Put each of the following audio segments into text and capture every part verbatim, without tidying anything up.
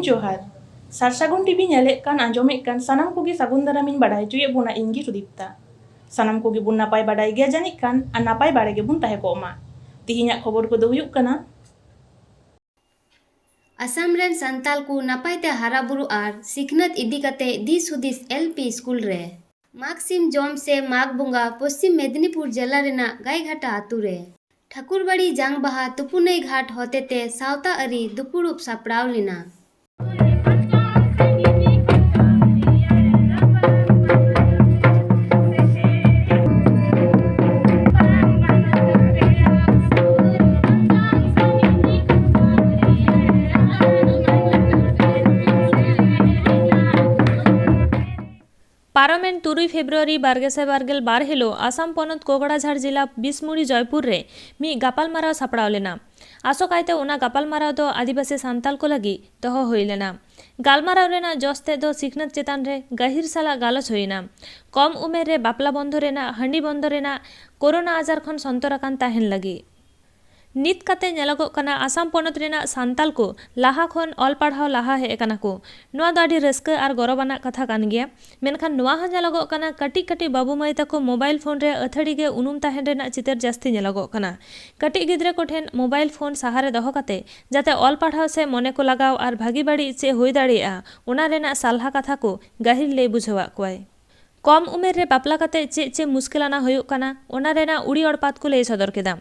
ᱡᱚᱦᱟᱨ᱾ ᱥᱟᱨᱥᱟᱹᱜᱩᱱ ᱴᱤᱵᱷᱤ ᱧᱮᱞᱮᱫ ᱠᱟᱱ, ᱟᱸᱡᱚᱢᱮᱫ ᱠᱟᱱ ᱥᱟᱱᱟᱢ ᱠᱚᱜᱮ ᱥᱟᱹᱜᱩᱱ ᱫᱟᱨᱟᱢᱤᱧ ᱵᱟᱰᱟᱭ ᱦᱚᱪᱚᱭᱮᱫ ᱵᱚᱱᱟ, ᱤᱧ ᱜᱮ ᱥᱩᱫᱤᱯᱛᱟ᱾ ᱥᱟᱱᱟᱢ ᱠᱚᱜᱮ ᱵᱚᱱ ᱱᱟᱯᱟᱭ ᱵᱟᱰᱟᱭ ᱜᱮᱭᱟ ᱡᱟᱹᱱᱤᱡ ᱠᱷᱟᱱ, ᱟᱨ ᱱᱟᱯᱟᱭ ᱵᱟᱲᱟ ᱜᱮᱵᱚᱱ ᱛᱟᱦᱮᱸ ᱠᱚᱜ ᱢᱟ᱾ ᱛᱮᱦᱮᱧᱟᱜ ᱠᱷᱚᱵᱚᱨ ᱠᱚᱫᱚ ᱦᱩᱭᱩᱜ ᱠᱟᱱᱟ, ᱟᱥᱟᱢ ᱨᱮᱱ ᱥᱟᱱᱛᱟᱞ ᱠᱚ ᱱᱟᱯᱟᱭ ᱛᱮ ᱦᱟᱨᱟ ᱵᱩᱨᱩ ᱟᱨ ᱥᱤᱠᱷᱱᱟᱹᱛ ᱤᱫᱤ ᱠᱟᱛᱮ ᱫᱤᱥ ᱦᱩᱫᱤᱥ ᱮᱞ ᱯᱤ ᱥᱠᱩᱞ ᱨᱮ᱾ ᱢᱟᱜᱽ ᱥᱤᱢ ᱡᱚᱢ ᱥᱮ ᱢᱟᱜᱽ ᱵᱚᱸᱜᱟ ᱯᱚᱥᱪᱤᱢ ᱢᱮᱫᱽᱱᱤᱯᱩᱨ ᱡᱮᱞᱟ ᱨᱮᱱᱟᱜ ᱜᱟᱭᱜᱷᱟᱴᱟ ᱟᱛᱳ ᱨᱮ ᱴᱷᱟᱹᱠᱩᱨᱵᱟᱲᱤ ᱡᱟᱝᱵᱟᱦᱟ ᱛᱩᱯᱩᱱᱟᱹᱭ ᱜᱷᱟᱴ ᱦᱚᱛᱮᱛᱮ ᱥᱟᱶᱛᱟ ᱟᱹᱨᱤ ᱫᱩᱯᱩᱲᱩᱵ ᱥᱟᱯᱲᱟᱣ ᱞᱮᱱᱟ᱾ ᱯᱟᱨᱚᱢᱮᱱ ᱛᱩᱨᱩᱭ ᱯᱷᱮᱵᱽᱨᱩᱣᱟᱨᱤ ᱵᱟᱨ ᱜᱮᱥᱟᱭ ᱵᱟᱨ ᱜᱮᱞ ᱵᱟᱨ ᱦᱤᱞᱳᱜ ᱟᱥᱟᱢ ᱯᱚᱱᱚᱛ ᱠᱳᱠᱲᱟᱡᱷᱟᱲ ᱡᱮᱞᱟ ᱵᱤᱥᱢᱩᱲᱤ ᱡᱚᱭᱯᱩᱨ ᱨᱮ ᱢᱤᱫ ᱜᱟᱯᱟᱞᱢᱟᱨᱟᱣ ᱥᱟᱯᱲᱟᱣ ᱞᱮᱱᱟ᱾ ᱟᱥᱚᱠᱟᱭᱛᱮ ᱚᱱᱟ ᱜᱟᱯᱟᱞᱢᱟᱨᱟᱣ ᱫᱚ ᱟᱹᱫᱤᱵᱟᱹᱥᱤ ᱥᱟᱱᱛᱟᱞ ᱠᱚ ᱞᱟᱹᱜᱤᱫ ᱫᱚᱦᱚ ᱦᱩᱭ ᱞᱮᱱᱟ᱾ ᱜᱟᱞᱢᱟᱨᱟᱣ ᱨᱮᱱᱟᱜ ᱡᱚᱥ ᱛᱮᱫ ᱫᱚ ᱥᱤᱠᱷᱱᱟᱹᱛ ᱪᱮᱛᱟᱱ ᱨᱮ ᱜᱟᱹᱦᱤᱨ ᱥᱟᱞᱟᱜ ᱜᱟᱞᱚᱪ ᱦᱩᱭ ᱮᱱᱟ᱾ ᱠᱚᱢ ᱩᱢᱮᱨ ᱨᱮ ᱵᱟᱯᱞᱟ ᱵᱚᱱᱫᱷᱚ ᱨᱮᱱᱟᱜ, ᱦᱟᱺᱰᱤ ᱵᱚᱱᱫᱷᱚ ᱨᱮᱱᱟᱜ, ᱠᱳᱨᱳᱱᱟ ᱟᱡᱟᱨ ᱠᱷᱚᱱ ᱥᱚᱱᱛᱚᱨ ᱟᱠᱟᱱ ᱛᱟᱦᱮᱱ ᱞᱟᱹᱜᱤᱫ᱾ ᱱᱤᱛ ᱠᱟᱛᱮ ᱧᱮᱞᱚᱜᱚᱜ ᱠᱟᱱᱟ, ᱟᱥᱟᱢ ᱯᱚᱱᱚᱛ ᱨᱮᱱᱟᱜ ᱥᱟᱱᱛᱟᱞ ᱠᱚ ᱞᱟᱦᱟ ᱠᱷᱚᱱ ᱚᱞ ᱯᱟᱲᱦᱟᱣ ᱞᱟᱦᱟ ᱦᱮᱡ ᱟᱠᱟᱱᱟ ᱠᱚ᱾ ᱱᱚᱣᱟ ᱫᱚ ᱟᱹᱰᱤ ᱨᱟᱹᱥᱠᱟᱹ ᱟᱨ ᱜᱚᱨᱚᱵᱽ ᱟᱱᱟᱜ ᱠᱟᱛᱷᱟ ᱠᱟᱱ ᱜᱮᱭᱟ᱾ ᱢᱮᱱᱠᱷᱟᱱ ᱱᱚᱣᱟ ᱦᱚᱸ ᱧᱮᱞᱚᱜᱚᱜ ᱠᱟᱱᱟ, ᱠᱟᱹᱴᱤᱡ ᱠᱟᱹᱴᱤᱡ ᱵᱟᱹᱵᱩ ᱢᱟᱹᱭ ᱛᱟᱠᱚ ᱢᱳᱵᱟᱭᱤᱞ ᱯᱷᱳᱱ ᱨᱮ ᱟᱹᱛᱷᱟᱹᱲᱤ ᱜᱮ ᱩᱱᱩᱢ ᱛᱟᱦᱮᱱ ᱨᱮᱱᱟᱜ ᱪᱤᱛᱟᱹᱨ ᱡᱟᱹᱥᱛᱤ ᱧᱮᱞᱚᱜᱚᱜ ᱠᱟᱱᱟ᱾ ᱠᱟᱹᱴᱤᱡ ᱜᱤᱫᱽᱨᱟᱹ ᱠᱚᱴᱷᱮᱱ ᱢᱳᱵᱟᱭᱤᱞ ᱯᱷᱳᱱ ᱥᱟᱦᱟ ᱨᱮ ᱫᱚᱦᱚ ᱠᱟᱛᱮ ᱡᱟᱛᱮ ᱚᱞ ᱯᱟᱲᱦᱟᱣ ᱥᱮ ᱢᱚᱱᱮ ᱠᱚ ᱞᱟᱜᱟᱣ ᱟᱨ ᱵᱷᱟᱹᱜᱤ ᱵᱟᱹᱲᱤᱡ ᱪᱮᱫ ᱦᱩᱭ ᱫᱟᱲᱮᱭᱟᱜᱼᱟ, ᱚᱱᱟ ᱨᱮᱱᱟᱜ ᱥᱟᱞᱦᱟ ᱠᱟᱛᱷᱟ ᱠᱚ ᱜᱟᱹᱦᱤᱨ ᱞᱟᱹᱭ ᱵᱩᱡᱷᱟᱹᱣᱟᱫ ᱠᱚᱣᱟᱭ᱾ ᱠᱚᱢ ᱩᱢᱮᱨ ᱨᱮ ᱵᱟᱯᱞᱟ ᱠᱟᱛᱮ ᱪᱮᱫ ᱪᱮᱫ ᱢᱩᱥᱠᱤᱞ ᱟᱱᱟ ᱦᱩᱭᱩᱜ ᱠᱟᱱᱟ, ᱚᱱᱟ ᱨᱮᱱᱟᱜ ᱩᱲᱤ ᱚᱲᱯᱟᱛ ᱠᱚ ᱞᱟᱹᱭ ᱥᱚᱫᱚᱨ ᱠᱮᱫᱟ᱾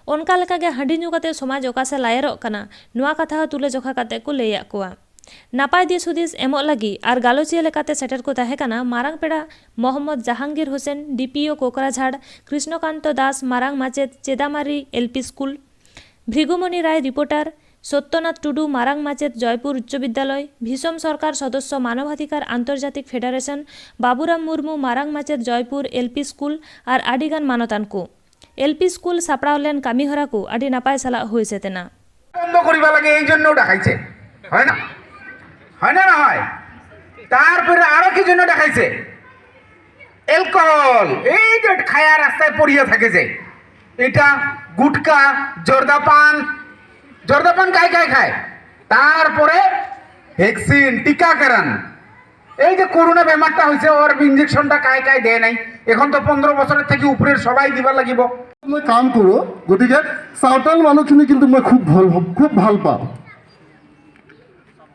ᱚᱱᱠᱟ ᱞᱮᱠᱟᱜᱮ ᱦᱟᱺᱰᱤ ᱧᱩ ᱠᱟᱛᱮ ᱥᱚᱢᱟᱡᱽ ᱚᱠᱟ ᱥᱮᱫ ᱞᱟᱭᱮᱨᱚᱜ ᱠᱟᱱᱟ, ᱱᱚᱣᱟ ᱠᱟᱛᱷᱟ ᱦᱚᱸ ᱛᱩᱞᱟᱹ ᱡᱚᱠᱷᱟ ᱠᱟᱛᱮ ᱠᱚ ᱞᱟᱹᱭᱟᱫ ᱠᱚᱣᱟ᱾ ᱱᱟᱯᱟᱭ ᱫᱤᱥ ᱦᱩᱫᱤᱥ ᱮᱢᱚᱜ ᱞᱟᱹᱜᱤᱫ ᱟᱨ ᱜᱟᱞᱚᱪᱤᱭᱟᱹ ᱞᱮᱠᱟᱛᱮ ᱥᱮᱴᱮᱨ ᱠᱚ ᱛᱟᱦᱮᱸ ᱠᱟᱱᱟ ᱢᱟᱨᱟᱝ ᱯᱮᱲᱟ ᱢᱚᱦᱚᱢᱢᱚᱫᱽ ᱡᱟᱦᱟᱝᱜᱤᱨ ᱦᱳᱥᱮᱱ, ᱰᱤ ᱯᱤ ᱳ ᱠᱳᱠᱨᱟᱡᱷᱟᱲ, ᱠᱨᱤᱥᱱᱚᱠᱟᱱᱛᱚ ᱫᱟᱥ, ᱢᱟᱨᱟᱝ ᱢᱟᱪᱮᱫ ᱪᱮᱫᱟᱢᱟᱨᱤ ᱮᱞ ᱯᱤ ᱥᱠᱩᱞ, ᱵᱷᱨᱤᱜᱩᱢᱚᱱᱤ ᱨᱟᱭ ᱨᱤᱯᱳᱨᱴᱟᱨ, ᱥᱚᱛᱭᱚᱱᱟᱛᱷ ᱴᱩᱰᱩ, ᱢᱟᱨᱟᱝ ᱢᱟᱪᱮᱫ ᱡᱚᱭᱯᱩᱨ ᱩᱪᱪᱚ ᱵᱤᱫᱽᱫᱟᱞᱚᱭ, ᱵᱷᱤᱥᱚᱢ ᱥᱚᱨᱠᱟᱨ ᱥᱚᱫᱚᱥᱥᱚ ᱢᱟᱱᱚᱵᱟᱫᱷᱤᱠᱟᱨ ᱟᱱᱛᱚᱨᱡᱟᱛᱤᱠ ᱯᱷᱮᱰᱟᱨᱮᱥᱚᱱ, ᱵᱟᱵᱩᱨᱟᱢ ᱢᱩᱨᱢᱩ, ᱢᱟᱨᱟᱝ ᱢᱟᱪᱮᱫ ᱡᱚᱭᱯᱩᱨ ᱮᱞ ᱯᱤ ᱥᱠᱩᱞ ᱟᱨ ᱟᱹᱰᱤᱜᱟᱱ ᱢᱟᱱᱚᱛᱟᱱ ᱠᱚ᱾ ᱮᱞ ᱯᱤ ᱥᱠᱩᱞ ᱥᱟᱯᱲᱟᱣ ᱞᱮᱱ ᱠᱟᱹᱢᱤᱦᱚᱨᱟ ᱠᱚ ᱟᱹᱰᱤ ᱱᱟᱯᱟᱭ ᱥᱟᱞᱟᱜ ᱦᱩᱭ ᱥᱟᱹᱛ ᱮᱱᱟ᱾ বন্ধ করিবা লাগে এই জন্য ডাকাইছে, হয় না? হয় না না হয়? তারপরে আরো কি জন্য ডাকাইছে? অ্যালকোহল, এই যে খায়া রাস্তায় পড়িয়া থাকে যে, এটা গুটকা, জর্দাপান, জর্দাপান কায় কায় খায়? তারপরে ভেকচিন, টিকাকৰণ, এই যে করোনা বেমারটা হয়েছে, ওর ইঞ্জেকশনটা কায় কায় দেয় নাই, এখন তো পনেরো বছরের থেকে উপরের সবাই দিবার লাগিব। মই কাম কৰোঁ, গতিকে চাওতাল মানুহখিনি কিন্তু মই খুব ভাল খুব ভাল পাওঁ।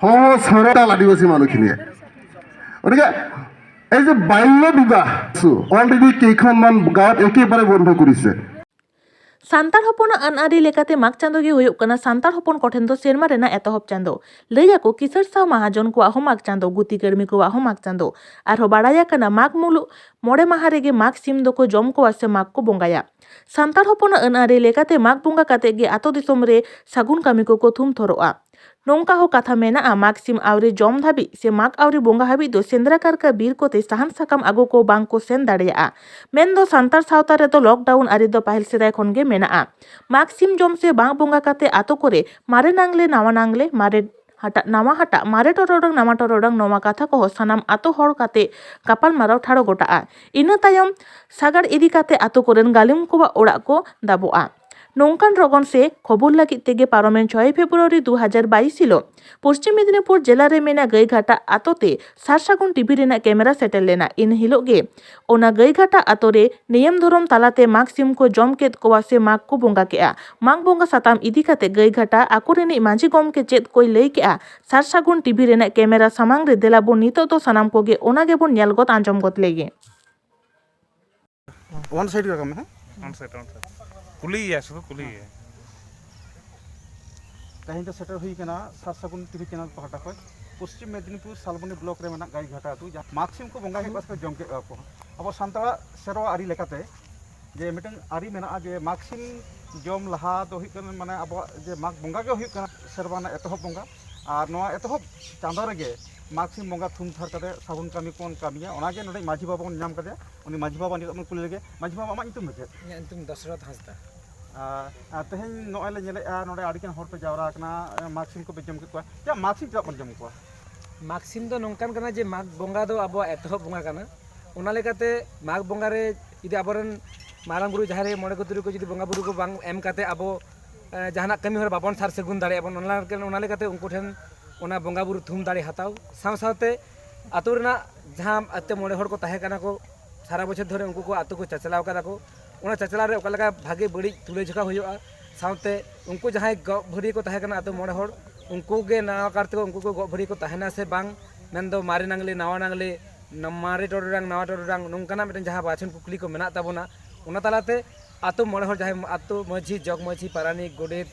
সহজ সৰল আদিবাসী মানুহখিনিয়ে। গতিকে এই যে বাল্য বিবাহ, অলৰেডি কেইখনমান গাঁৱত একেবাৰে বন্ধ কৰিছে। ᱥᱟᱱᱛᱟᱲ ᱦᱚᱯᱚᱱᱟᱜ ᱟᱹᱱ ᱟᱹᱨᱤ ᱞᱮᱠᱟᱛᱮ ᱢᱟᱜᱽ ᱪᱟᱸᱫᱚ ᱜᱮ ᱦᱩᱭᱩᱜ ᱠᱟᱱᱟ ᱥᱟᱱᱛᱟᱲ ᱦᱚᱯᱚᱱ ᱠᱚᱴᱷᱮᱱ ᱫᱚ ᱥᱮᱨᱢᱟ ᱨᱮᱱᱟᱜ ᱮᱛᱚᱦᱚᱵ ᱪᱟᱸᱫᱚ᱾ ᱞᱟᱹᱭ ᱟᱠᱚ, ᱠᱤᱥᱟᱹᱬ ᱥᱟᱶ ᱢᱟᱦᱟᱡᱚᱱ ᱠᱚᱣᱟᱜ ᱦᱚᱸ ᱢᱟᱜᱽ ᱪᱟᱸᱫᱚ, ᱜᱩᱛᱤ ᱠᱟᱹᱲᱢᱤ ᱠᱚᱣᱟᱜ ᱦᱚᱸ ᱢᱟᱜᱽ ᱪᱟᱸᱫᱚ᱾ ᱟᱨᱦᱚᱸ ᱵᱟᱲᱟᱭ ᱟᱠᱟᱱᱟ, ᱢᱟᱜᱽ ᱢᱩᱞᱩᱜ ᱢᱚᱬᱮ ᱢᱟᱦᱟ ᱨᱮᱜᱮ ᱢᱟᱜᱽ ᱥᱤᱢ ᱫᱚᱠᱚ ᱡᱚᱢ ᱠᱚᱣᱟ ᱥᱮ ᱢᱟᱜᱽ ᱠᱚ ᱵᱚᱸᱜᱟᱭᱟ᱾ ᱥᱟᱱᱛᱟᱲ ᱦᱚᱯᱚᱱᱟᱜ ᱟᱹᱱ ᱟᱹᱨᱤ ᱞᱮᱠᱟᱛᱮ ᱢᱟᱜᱽ ᱵᱚᱸᱜᱟ ᱠᱟᱛᱮ ᱜᱮ ᱟᱛᱳ ᱫᱤᱥᱚᱢ ᱨᱮ ᱥᱟᱹᱜᱩᱱ ᱠᱟᱹᱢᱤ ᱠᱚᱠᱚ ᱛᱷᱩᱢ ᱛᱷᱚᱨᱚᱜᱼᱟ᱾ ᱱᱚᱝᱠᱟ ᱦᱚᱸ ᱠᱟᱛᱷᱟ ᱢᱮᱱᱟᱜᱼᱟ, ᱢᱟᱜᱽ ᱥᱤᱢ ᱟᱹᱣᱨᱤ ᱡᱚᱢ ᱫᱷᱟᱹᱵᱤᱡ ᱥᱮ ᱢᱟᱜᱽ ᱟᱹᱣᱨᱤ ᱵᱚᱸᱜᱟ ᱦᱟᱹᱵᱤᱡ ᱫᱚ ᱥᱮᱸᱫᱽᱨᱟ ᱠᱟᱨᱠᱟ ᱵᱤᱨ ᱠᱚᱛᱮ ᱥᱟᱦᱟᱱ ᱥᱟᱠᱟᱢ ᱟᱹᱜᱩ ᱠᱚ ᱵᱟᱝ ᱠᱚ ᱥᱮᱱ ᱫᱟᱲᱮᱭᱟᱜᱼᱟ᱾ ᱢᱮᱱᱫᱚ ᱥᱟᱱᱛᱟᱲ ᱥᱟᱶᱛᱟ ᱨᱮᱫᱚ ᱞᱚᱠᱰᱟᱣᱩᱱ ᱟᱹᱨᱤ ᱫᱚ ᱯᱟᱹᱦᱤᱞ ᱥᱮᱫᱟᱭ ᱠᱷᱚᱱ ᱜᱮ ᱢᱮᱱᱟᱜᱼᱟ᱾ ᱢᱟᱜᱽ ᱥᱤᱢ ᱡᱚᱢ ᱥᱮ ᱵᱟᱝ ᱵᱚᱸᱜᱟ ᱠᱟᱛᱮ ᱟᱛᱳ ᱠᱚᱨᱮ ᱢᱟᱨᱮ ᱱᱟᱝᱞᱮ ᱱᱟᱣᱟ ᱱᱟᱝᱞᱮ, ᱢᱟᱨᱮ ᱦᱟᱴᱟᱜ ᱱᱟᱣᱟ ᱦᱟᱴᱟᱜ, ᱢᱟᱨᱮ ᱴᱚᱨᱚᱰᱟᱝ ᱱᱟᱣᱟ ᱴᱚᱨᱚᱰᱟᱝ, ᱱᱚᱣᱟ ᱠᱟᱛᱷᱟ ᱠᱚᱦᱚᱸ ᱥᱟᱱᱟᱢ ᱟᱛᱳ ᱦᱚᱲ ᱠᱟᱛᱮ ᱜᱟᱯᱟᱞᱢᱟᱨᱟᱣ ᱴᱷᱟᱲᱚ ᱜᱚᱴᱟᱜᱼᱟ᱾ ᱤᱱᱟᱹ ᱛᱟᱭᱚᱢ ᱥᱟᱜᱟᱲ ᱤᱫᱤ ᱠᱟᱛᱮ ᱟᱛᱳ ᱠᱚᱨᱮᱱ ᱜᱟᱹᱞᱤᱢ ᱠᱚᱣᱟᱜ ᱚᱲᱟᱜ ᱠᱚ ᱫᱟᱵᱚᱜᱼᱟ᱾ ᱱᱚᱝᱠᱟᱱ ᱨᱚᱜᱚᱱ ᱥᱮ ᱠᱷᱚᱵᱚᱨ ᱞᱟᱹᱜᱤᱫ ᱛᱮᱜᱮ ᱯᱟᱨᱚᱢᱮᱱ ᱪᱷᱚᱭ ᱯᱷᱮᱵᱽᱨᱩᱣᱟᱨᱤ ᱫᱩ ᱦᱟᱡᱟᱨ ᱵᱟᱭᱤᱥ ᱦᱤᱞᱳᱜ ᱯᱚᱥᱪᱤᱢ ᱢᱮᱫᱤᱱᱤᱯᱩᱨ ᱡᱮᱞᱟ ᱨᱮ ᱢᱮᱱᱟᱜ ᱜᱟᱹᱭᱜᱷᱟᱴᱟ ᱟᱛᱳ ᱛᱮ ᱥᱟᱨ ᱥᱟᱹᱜᱩᱱ ᱴᱤᱵᱷᱤ ᱨᱮᱱᱟᱜ ᱠᱮᱢᱮᱨᱟ ᱥᱮᱴᱮᱨ ᱞᱮᱱᱟ᱾ ᱤᱱ ᱦᱤᱞᱳᱜ ᱜᱮ ᱚᱱᱟ ᱜᱟᱹᱭᱜᱷᱟᱴᱟ ᱟᱛᱳ ᱨᱮ ᱱᱤᱭᱚᱢ ᱫᱷᱚᱨᱚᱢ ᱛᱟᱞᱟᱛᱮ ᱢᱟᱜᱽ ᱥᱤᱢ ᱠᱚ ᱡᱚᱢ ᱠᱮᱫ ᱠᱚᱣᱟ ᱥᱮ ᱢᱟᱜᱽ ᱠᱚ ᱵᱚᱸᱜᱟ ᱠᱮᱫᱼᱟ᱾ ᱢᱟᱜᱽ ᱵᱚᱸᱜᱟ ᱥᱟᱛᱟᱢ ᱤᱫᱤ ᱠᱟᱛᱮ ᱜᱟᱹᱭᱜᱷᱟᱴᱟ ᱟᱠᱚ ᱨᱤᱱᱤᱡ ᱢᱟᱹᱡᱷᱤ ᱜᱚᱢᱠᱮ ᱪᱮᱫ ᱠᱚᱭ ᱞᱟᱹᱭ ᱠᱮᱫᱼᱟ, ᱥᱟᱨ ᱥᱟᱹᱜᱩᱱ ᱴᱤᱵᱷᱤ ᱨᱮᱱᱟᱜ ᱠᱮᱢᱮᱨᱟ ᱥᱟᱢᱟᱝ ᱨᱮ ᱫᱮᱞᱟ ᱵᱚᱱ ᱱᱤᱛᱚᱜ ᱫᱚ ᱥᱟᱱᱟᱢ ᱠᱚᱜᱮ ᱚᱱᱟ ᱜᱮᱵᱚᱱ ᱧᱮᱞ ᱜᱚᱫ ᱟᱸᱡᱚᱢ ᱜᱚᱫ ᱞᱮᱜᱮ᱾ ᱚᱣᱟᱱ ᱥᱟᱭᱤᱰ ᱠᱟᱜ ᱢᱮ, ᱦᱮᱸ? ᱚᱱ ᱥᱮᱴ, ᱚᱱ ᱥᱮᱴ᱾ ᱠᱩᱞᱤᱭᱮᱭᱟ, ᱥᱩᱫᱷᱩ ᱠᱩᱞᱤᱭᱮᱭᱟ᱾ ᱛᱮᱦᱮᱧ ᱫᱚ ᱥᱮᱴᱮᱨ ᱦᱩᱭ ᱠᱟᱱᱟ ᱥᱟᱨ ᱥᱟᱹᱜᱩᱱ ᱴᱤᱵᱷᱤ ᱪᱮᱱᱮᱞ ᱯᱟᱦᱴᱟ ᱠᱷᱚᱱ ᱯᱚᱥᱪᱤᱢ ᱢᱮᱫᱤᱱᱤᱯᱩᱨ ᱥᱟᱞᱵᱚᱱᱤ ᱵᱞᱚᱠ ᱨᱮ ᱢᱮᱱᱟᱜ ᱜᱟᱹᱭᱜᱷᱟᱴᱟ ᱟᱹᱛᱩ, ᱡᱟᱦᱟᱸ ᱢᱟᱜᱽ ᱥᱤᱢ ᱠᱚ ᱵᱚᱸᱜᱟ ᱠᱮᱫ ᱠᱚᱣᱟ ᱥᱮ ᱠᱚ ᱡᱚᱢ ᱠᱮᱫ ᱠᱚᱣᱟ ᱠᱚ᱾ ᱟᱵᱚ ᱥᱟᱱᱛᱟᱲᱟᱜ ᱥᱮᱨᱣᱟ ᱟᱹᱨᱤ ᱞᱮᱠᱟᱛᱮ ᱡᱮ ᱢᱤᱫᱴᱟᱝ ᱟᱹᱨᱤ ᱢᱮᱱᱟᱜᱼᱟ ᱡᱮ ᱢᱟᱜᱽ ᱥᱤᱢ ᱡᱚᱢ ᱞᱟᱦᱟ ᱫᱚ ᱦᱩᱭᱩᱜ ᱠᱟᱱᱟ, ᱢᱟᱱᱮ, ᱟᱵᱚᱣᱟᱜ ᱡᱮ ᱢᱟᱜᱽ ᱵᱚᱸᱜᱟ ᱜᱮ ᱦᱩᱭᱩᱜ ᱠᱟᱱᱟ ᱥᱮᱨᱣᱟ ᱨᱮᱱᱟᱜ ᱮᱛᱚᱦᱚᱵ ᱵᱚᱸᱜᱟ᱾ ᱟᱨ ᱱᱚᱣᱟ ᱮᱛᱚᱦᱚᱵ ᱪᱟᱸᱫᱳ ᱨᱮᱜᱮ ᱢᱟᱜᱽ ᱥᱤᱢ ᱵᱚᱸᱜᱟ ᱛᱷᱩᱢ ᱛᱷᱟᱨ ᱠᱟᱛᱮ ᱥᱟᱹᱜᱩᱱ ᱠᱟᱹᱢᱤ ᱠᱚᱵᱚᱱ ᱠᱟᱹᱢᱤᱭᱟ᱾ ᱚᱱᱟᱜᱮ ᱱᱚᱰᱮ ᱢᱟᱹᱡᱷᱤ ᱵᱟᱵᱟ ᱵᱚᱱ ᱧᱟᱢ ᱠᱟᱫᱮᱭᱟ᱾ ᱩᱱᱤ ᱢᱟᱹᱡᱷᱤ ᱵᱟᱵᱟ ᱱᱤᱛᱚᱜ ᱵᱚᱱ ᱠᱩᱞᱤ ᱞᱮᱜᱮ᱾ ᱢᱟᱹᱡᱷᱤ ᱵᱟᱵᱟ, ᱟᱢᱟᱜ ᱧᱩᱛᱩᱢ ᱫᱚ ᱪᱮᱫ? ᱤᱧᱟᱹᱜ ᱧᱩᱛᱩᱢ ᱫᱚᱥᱨᱚᱛᱷ ᱦᱟᱸᱥᱫᱟ᱾ ᱟᱨ, ᱟᱨ ᱛᱮᱦᱮᱧ ᱱᱚᱜᱼᱚᱭ ᱞᱮ ᱧᱮᱞᱮᱫᱼᱟ, ᱱᱚᱰᱮ ᱟᱹᱰᱤᱜᱟᱱ ᱦᱚᱲ ᱯᱮ ᱡᱟᱣᱨᱟ ᱟᱠᱟᱱᱟ, ᱢᱟᱜᱽ ᱥᱤᱢ ᱠᱚᱯᱮ ᱡᱚᱢ ᱠᱮᱫ ᱠᱚᱣᱟ᱾ ᱪᱮᱫᱟᱜ ᱢᱟᱜᱽ ᱥᱤᱢ ᱪᱮᱫᱟᱜ ᱵᱚᱱ ᱡᱚᱢ ᱠᱚᱣᱟ? ᱢᱟᱜᱽ ᱥᱤᱢ ᱫᱚ ᱱᱚᱝᱠᱟᱱ ᱠᱟᱱᱟ ᱡᱮ ᱢᱟᱜᱽ ᱵᱚᱸᱜᱟ ᱫᱚ ᱟᱵᱚᱣᱟᱜ ᱮᱛᱚᱦᱚᱵ ᱵᱚᱸᱜᱟ ᱠᱟᱱᱟ᱾ ᱚᱱᱟ ᱞᱮᱠᱟᱛᱮ ᱢᱟᱜᱽ ᱵᱚᱸᱜᱟ ᱨᱮ ᱡᱩᱫᱤ ᱟᱵᱚᱨᱮᱱ ᱢᱟᱨᱟᱝ ᱵᱩᱨᱩ, ᱡᱟᱦᱮᱨ ᱟᱭᱳ, ᱢᱚᱬᱮ ᱠᱚ ᱛᱩᱨᱩᱭ ᱠᱚ ᱡᱩᱫᱤ ᱵᱚᱸᱜᱟ ᱵᱩᱨᱩ ᱠᱚ ᱵᱟᱝ ᱮᱢ ᱠᱟᱛᱮ ᱟᱵᱚ, ᱮ, ᱡᱟᱦᱟᱱᱟᱜ ᱠᱟᱹᱢᱤ ᱦᱚᱨᱟ ᱵᱟᱵᱚᱱ ᱥᱟᱨ ᱥᱟᱹᱜᱩᱱ ᱫᱟᱲᱮᱭᱟᱜᱼᱟ ᱵᱚᱱ, ᱚᱱᱟ ᱞᱮᱠᱟ-, ᱚᱱᱟ ᱞᱮᱠᱟᱛᱮ ᱩᱱᱠᱩ ᱴᱷᱮᱱ ᱚᱱᱟ ᱵᱚᱸᱜᱟ ᱵᱩᱨᱩ ᱛᱷᱩᱢ ᱫᱟᱲᱮ ᱦᱟᱛᱟᱣ, ᱥᱟᱶ ᱥᱟᱶᱛᱮ ᱟᱛᱳ ᱨᱮᱱᱟᱜ ᱡᱟᱦᱟᱸ ᱟᱛᱳ ᱢᱚᱬᱮ ᱦᱚᱲ ᱠᱚ ᱛᱟᱦᱮᱸ ᱠᱟᱱᱟ ᱠᱚ, ᱥᱟᱨᱟ ᱵᱚᱪᱷᱚᱨ ᱫᱷᱚᱨᱮ ᱩᱱᱠᱩ ᱠᱚ ᱟᱛᱳ ᱠᱚ ᱪᱟᱪᱞᱟᱣ ᱠᱟᱫᱟ ᱠᱚ, ᱚᱱᱟ ᱪᱟᱪᱞᱟᱣ ᱨᱮ ᱚᱠᱟ ᱞᱮᱠᱟ ᱵᱷᱟᱜᱮ ᱵᱟᱹᱲᱤᱡ ᱛᱩᱞᱟᱹᱡᱚᱠᱷᱟ ᱦᱩᱭᱩᱜᱼᱟ, ᱥᱟᱶᱛᱮ ᱩᱱᱠᱩ ᱡᱟᱦᱟᱸᱭ ᱜᱚᱜ ᱵᱷᱟᱹᱨᱭᱟᱹ ᱠᱚ ᱛᱟᱦᱮᱸ ᱠᱟᱱᱟ ᱟᱛᱳ ᱢᱚᱬᱮ ᱦᱚᱲ, ᱩᱱᱠᱩ ᱜᱮ ᱱᱟᱣᱟ ᱠᱟᱨ ᱛᱮᱠᱚ ᱩᱱᱠᱩ ᱠᱚ ᱜᱚᱜ ᱵᱷᱟᱹᱨᱭᱟᱹ ᱠᱚ ᱛᱟᱦᱮᱱᱟ ᱥᱮ ᱵᱟᱝ, ᱢᱮᱱᱫᱚ ᱢᱟᱨᱮ ᱱᱟᱝᱞᱮ ᱱᱟᱣᱟ ᱱᱟᱝᱞᱮ, ᱢᱟᱨᱮ ᱴᱚᱨᱚᱰᱟᱝ ᱱᱟᱣᱟ ᱴᱚᱨᱚᱰᱟᱝ, ᱱᱚᱝᱠᱟᱱᱟᱜ ᱢᱤᱫᱴᱮᱱ ᱡᱟᱦᱟᱸ ᱵᱟᱪᱷᱚᱱ ᱠᱩᱠᱞᱤ ᱠᱚ ᱢᱮᱱᱟᱜ ᱛᱟᱵᱚᱱᱟ, ᱚᱱᱟ ᱛᱟᱞᱟᱛᱮ ᱟᱛᱳ ᱢᱚᱬᱮ ᱦᱚᱲ, ᱡᱟᱦᱟᱸᱭ ᱟᱛᱳ ᱢᱟᱹᱡᱷᱤ, ᱡᱚᱜᱽ ᱢᱟᱹᱡᱷᱤ, ᱯᱟᱨᱟᱱᱤᱠ, ᱜᱚᱰᱮᱛ,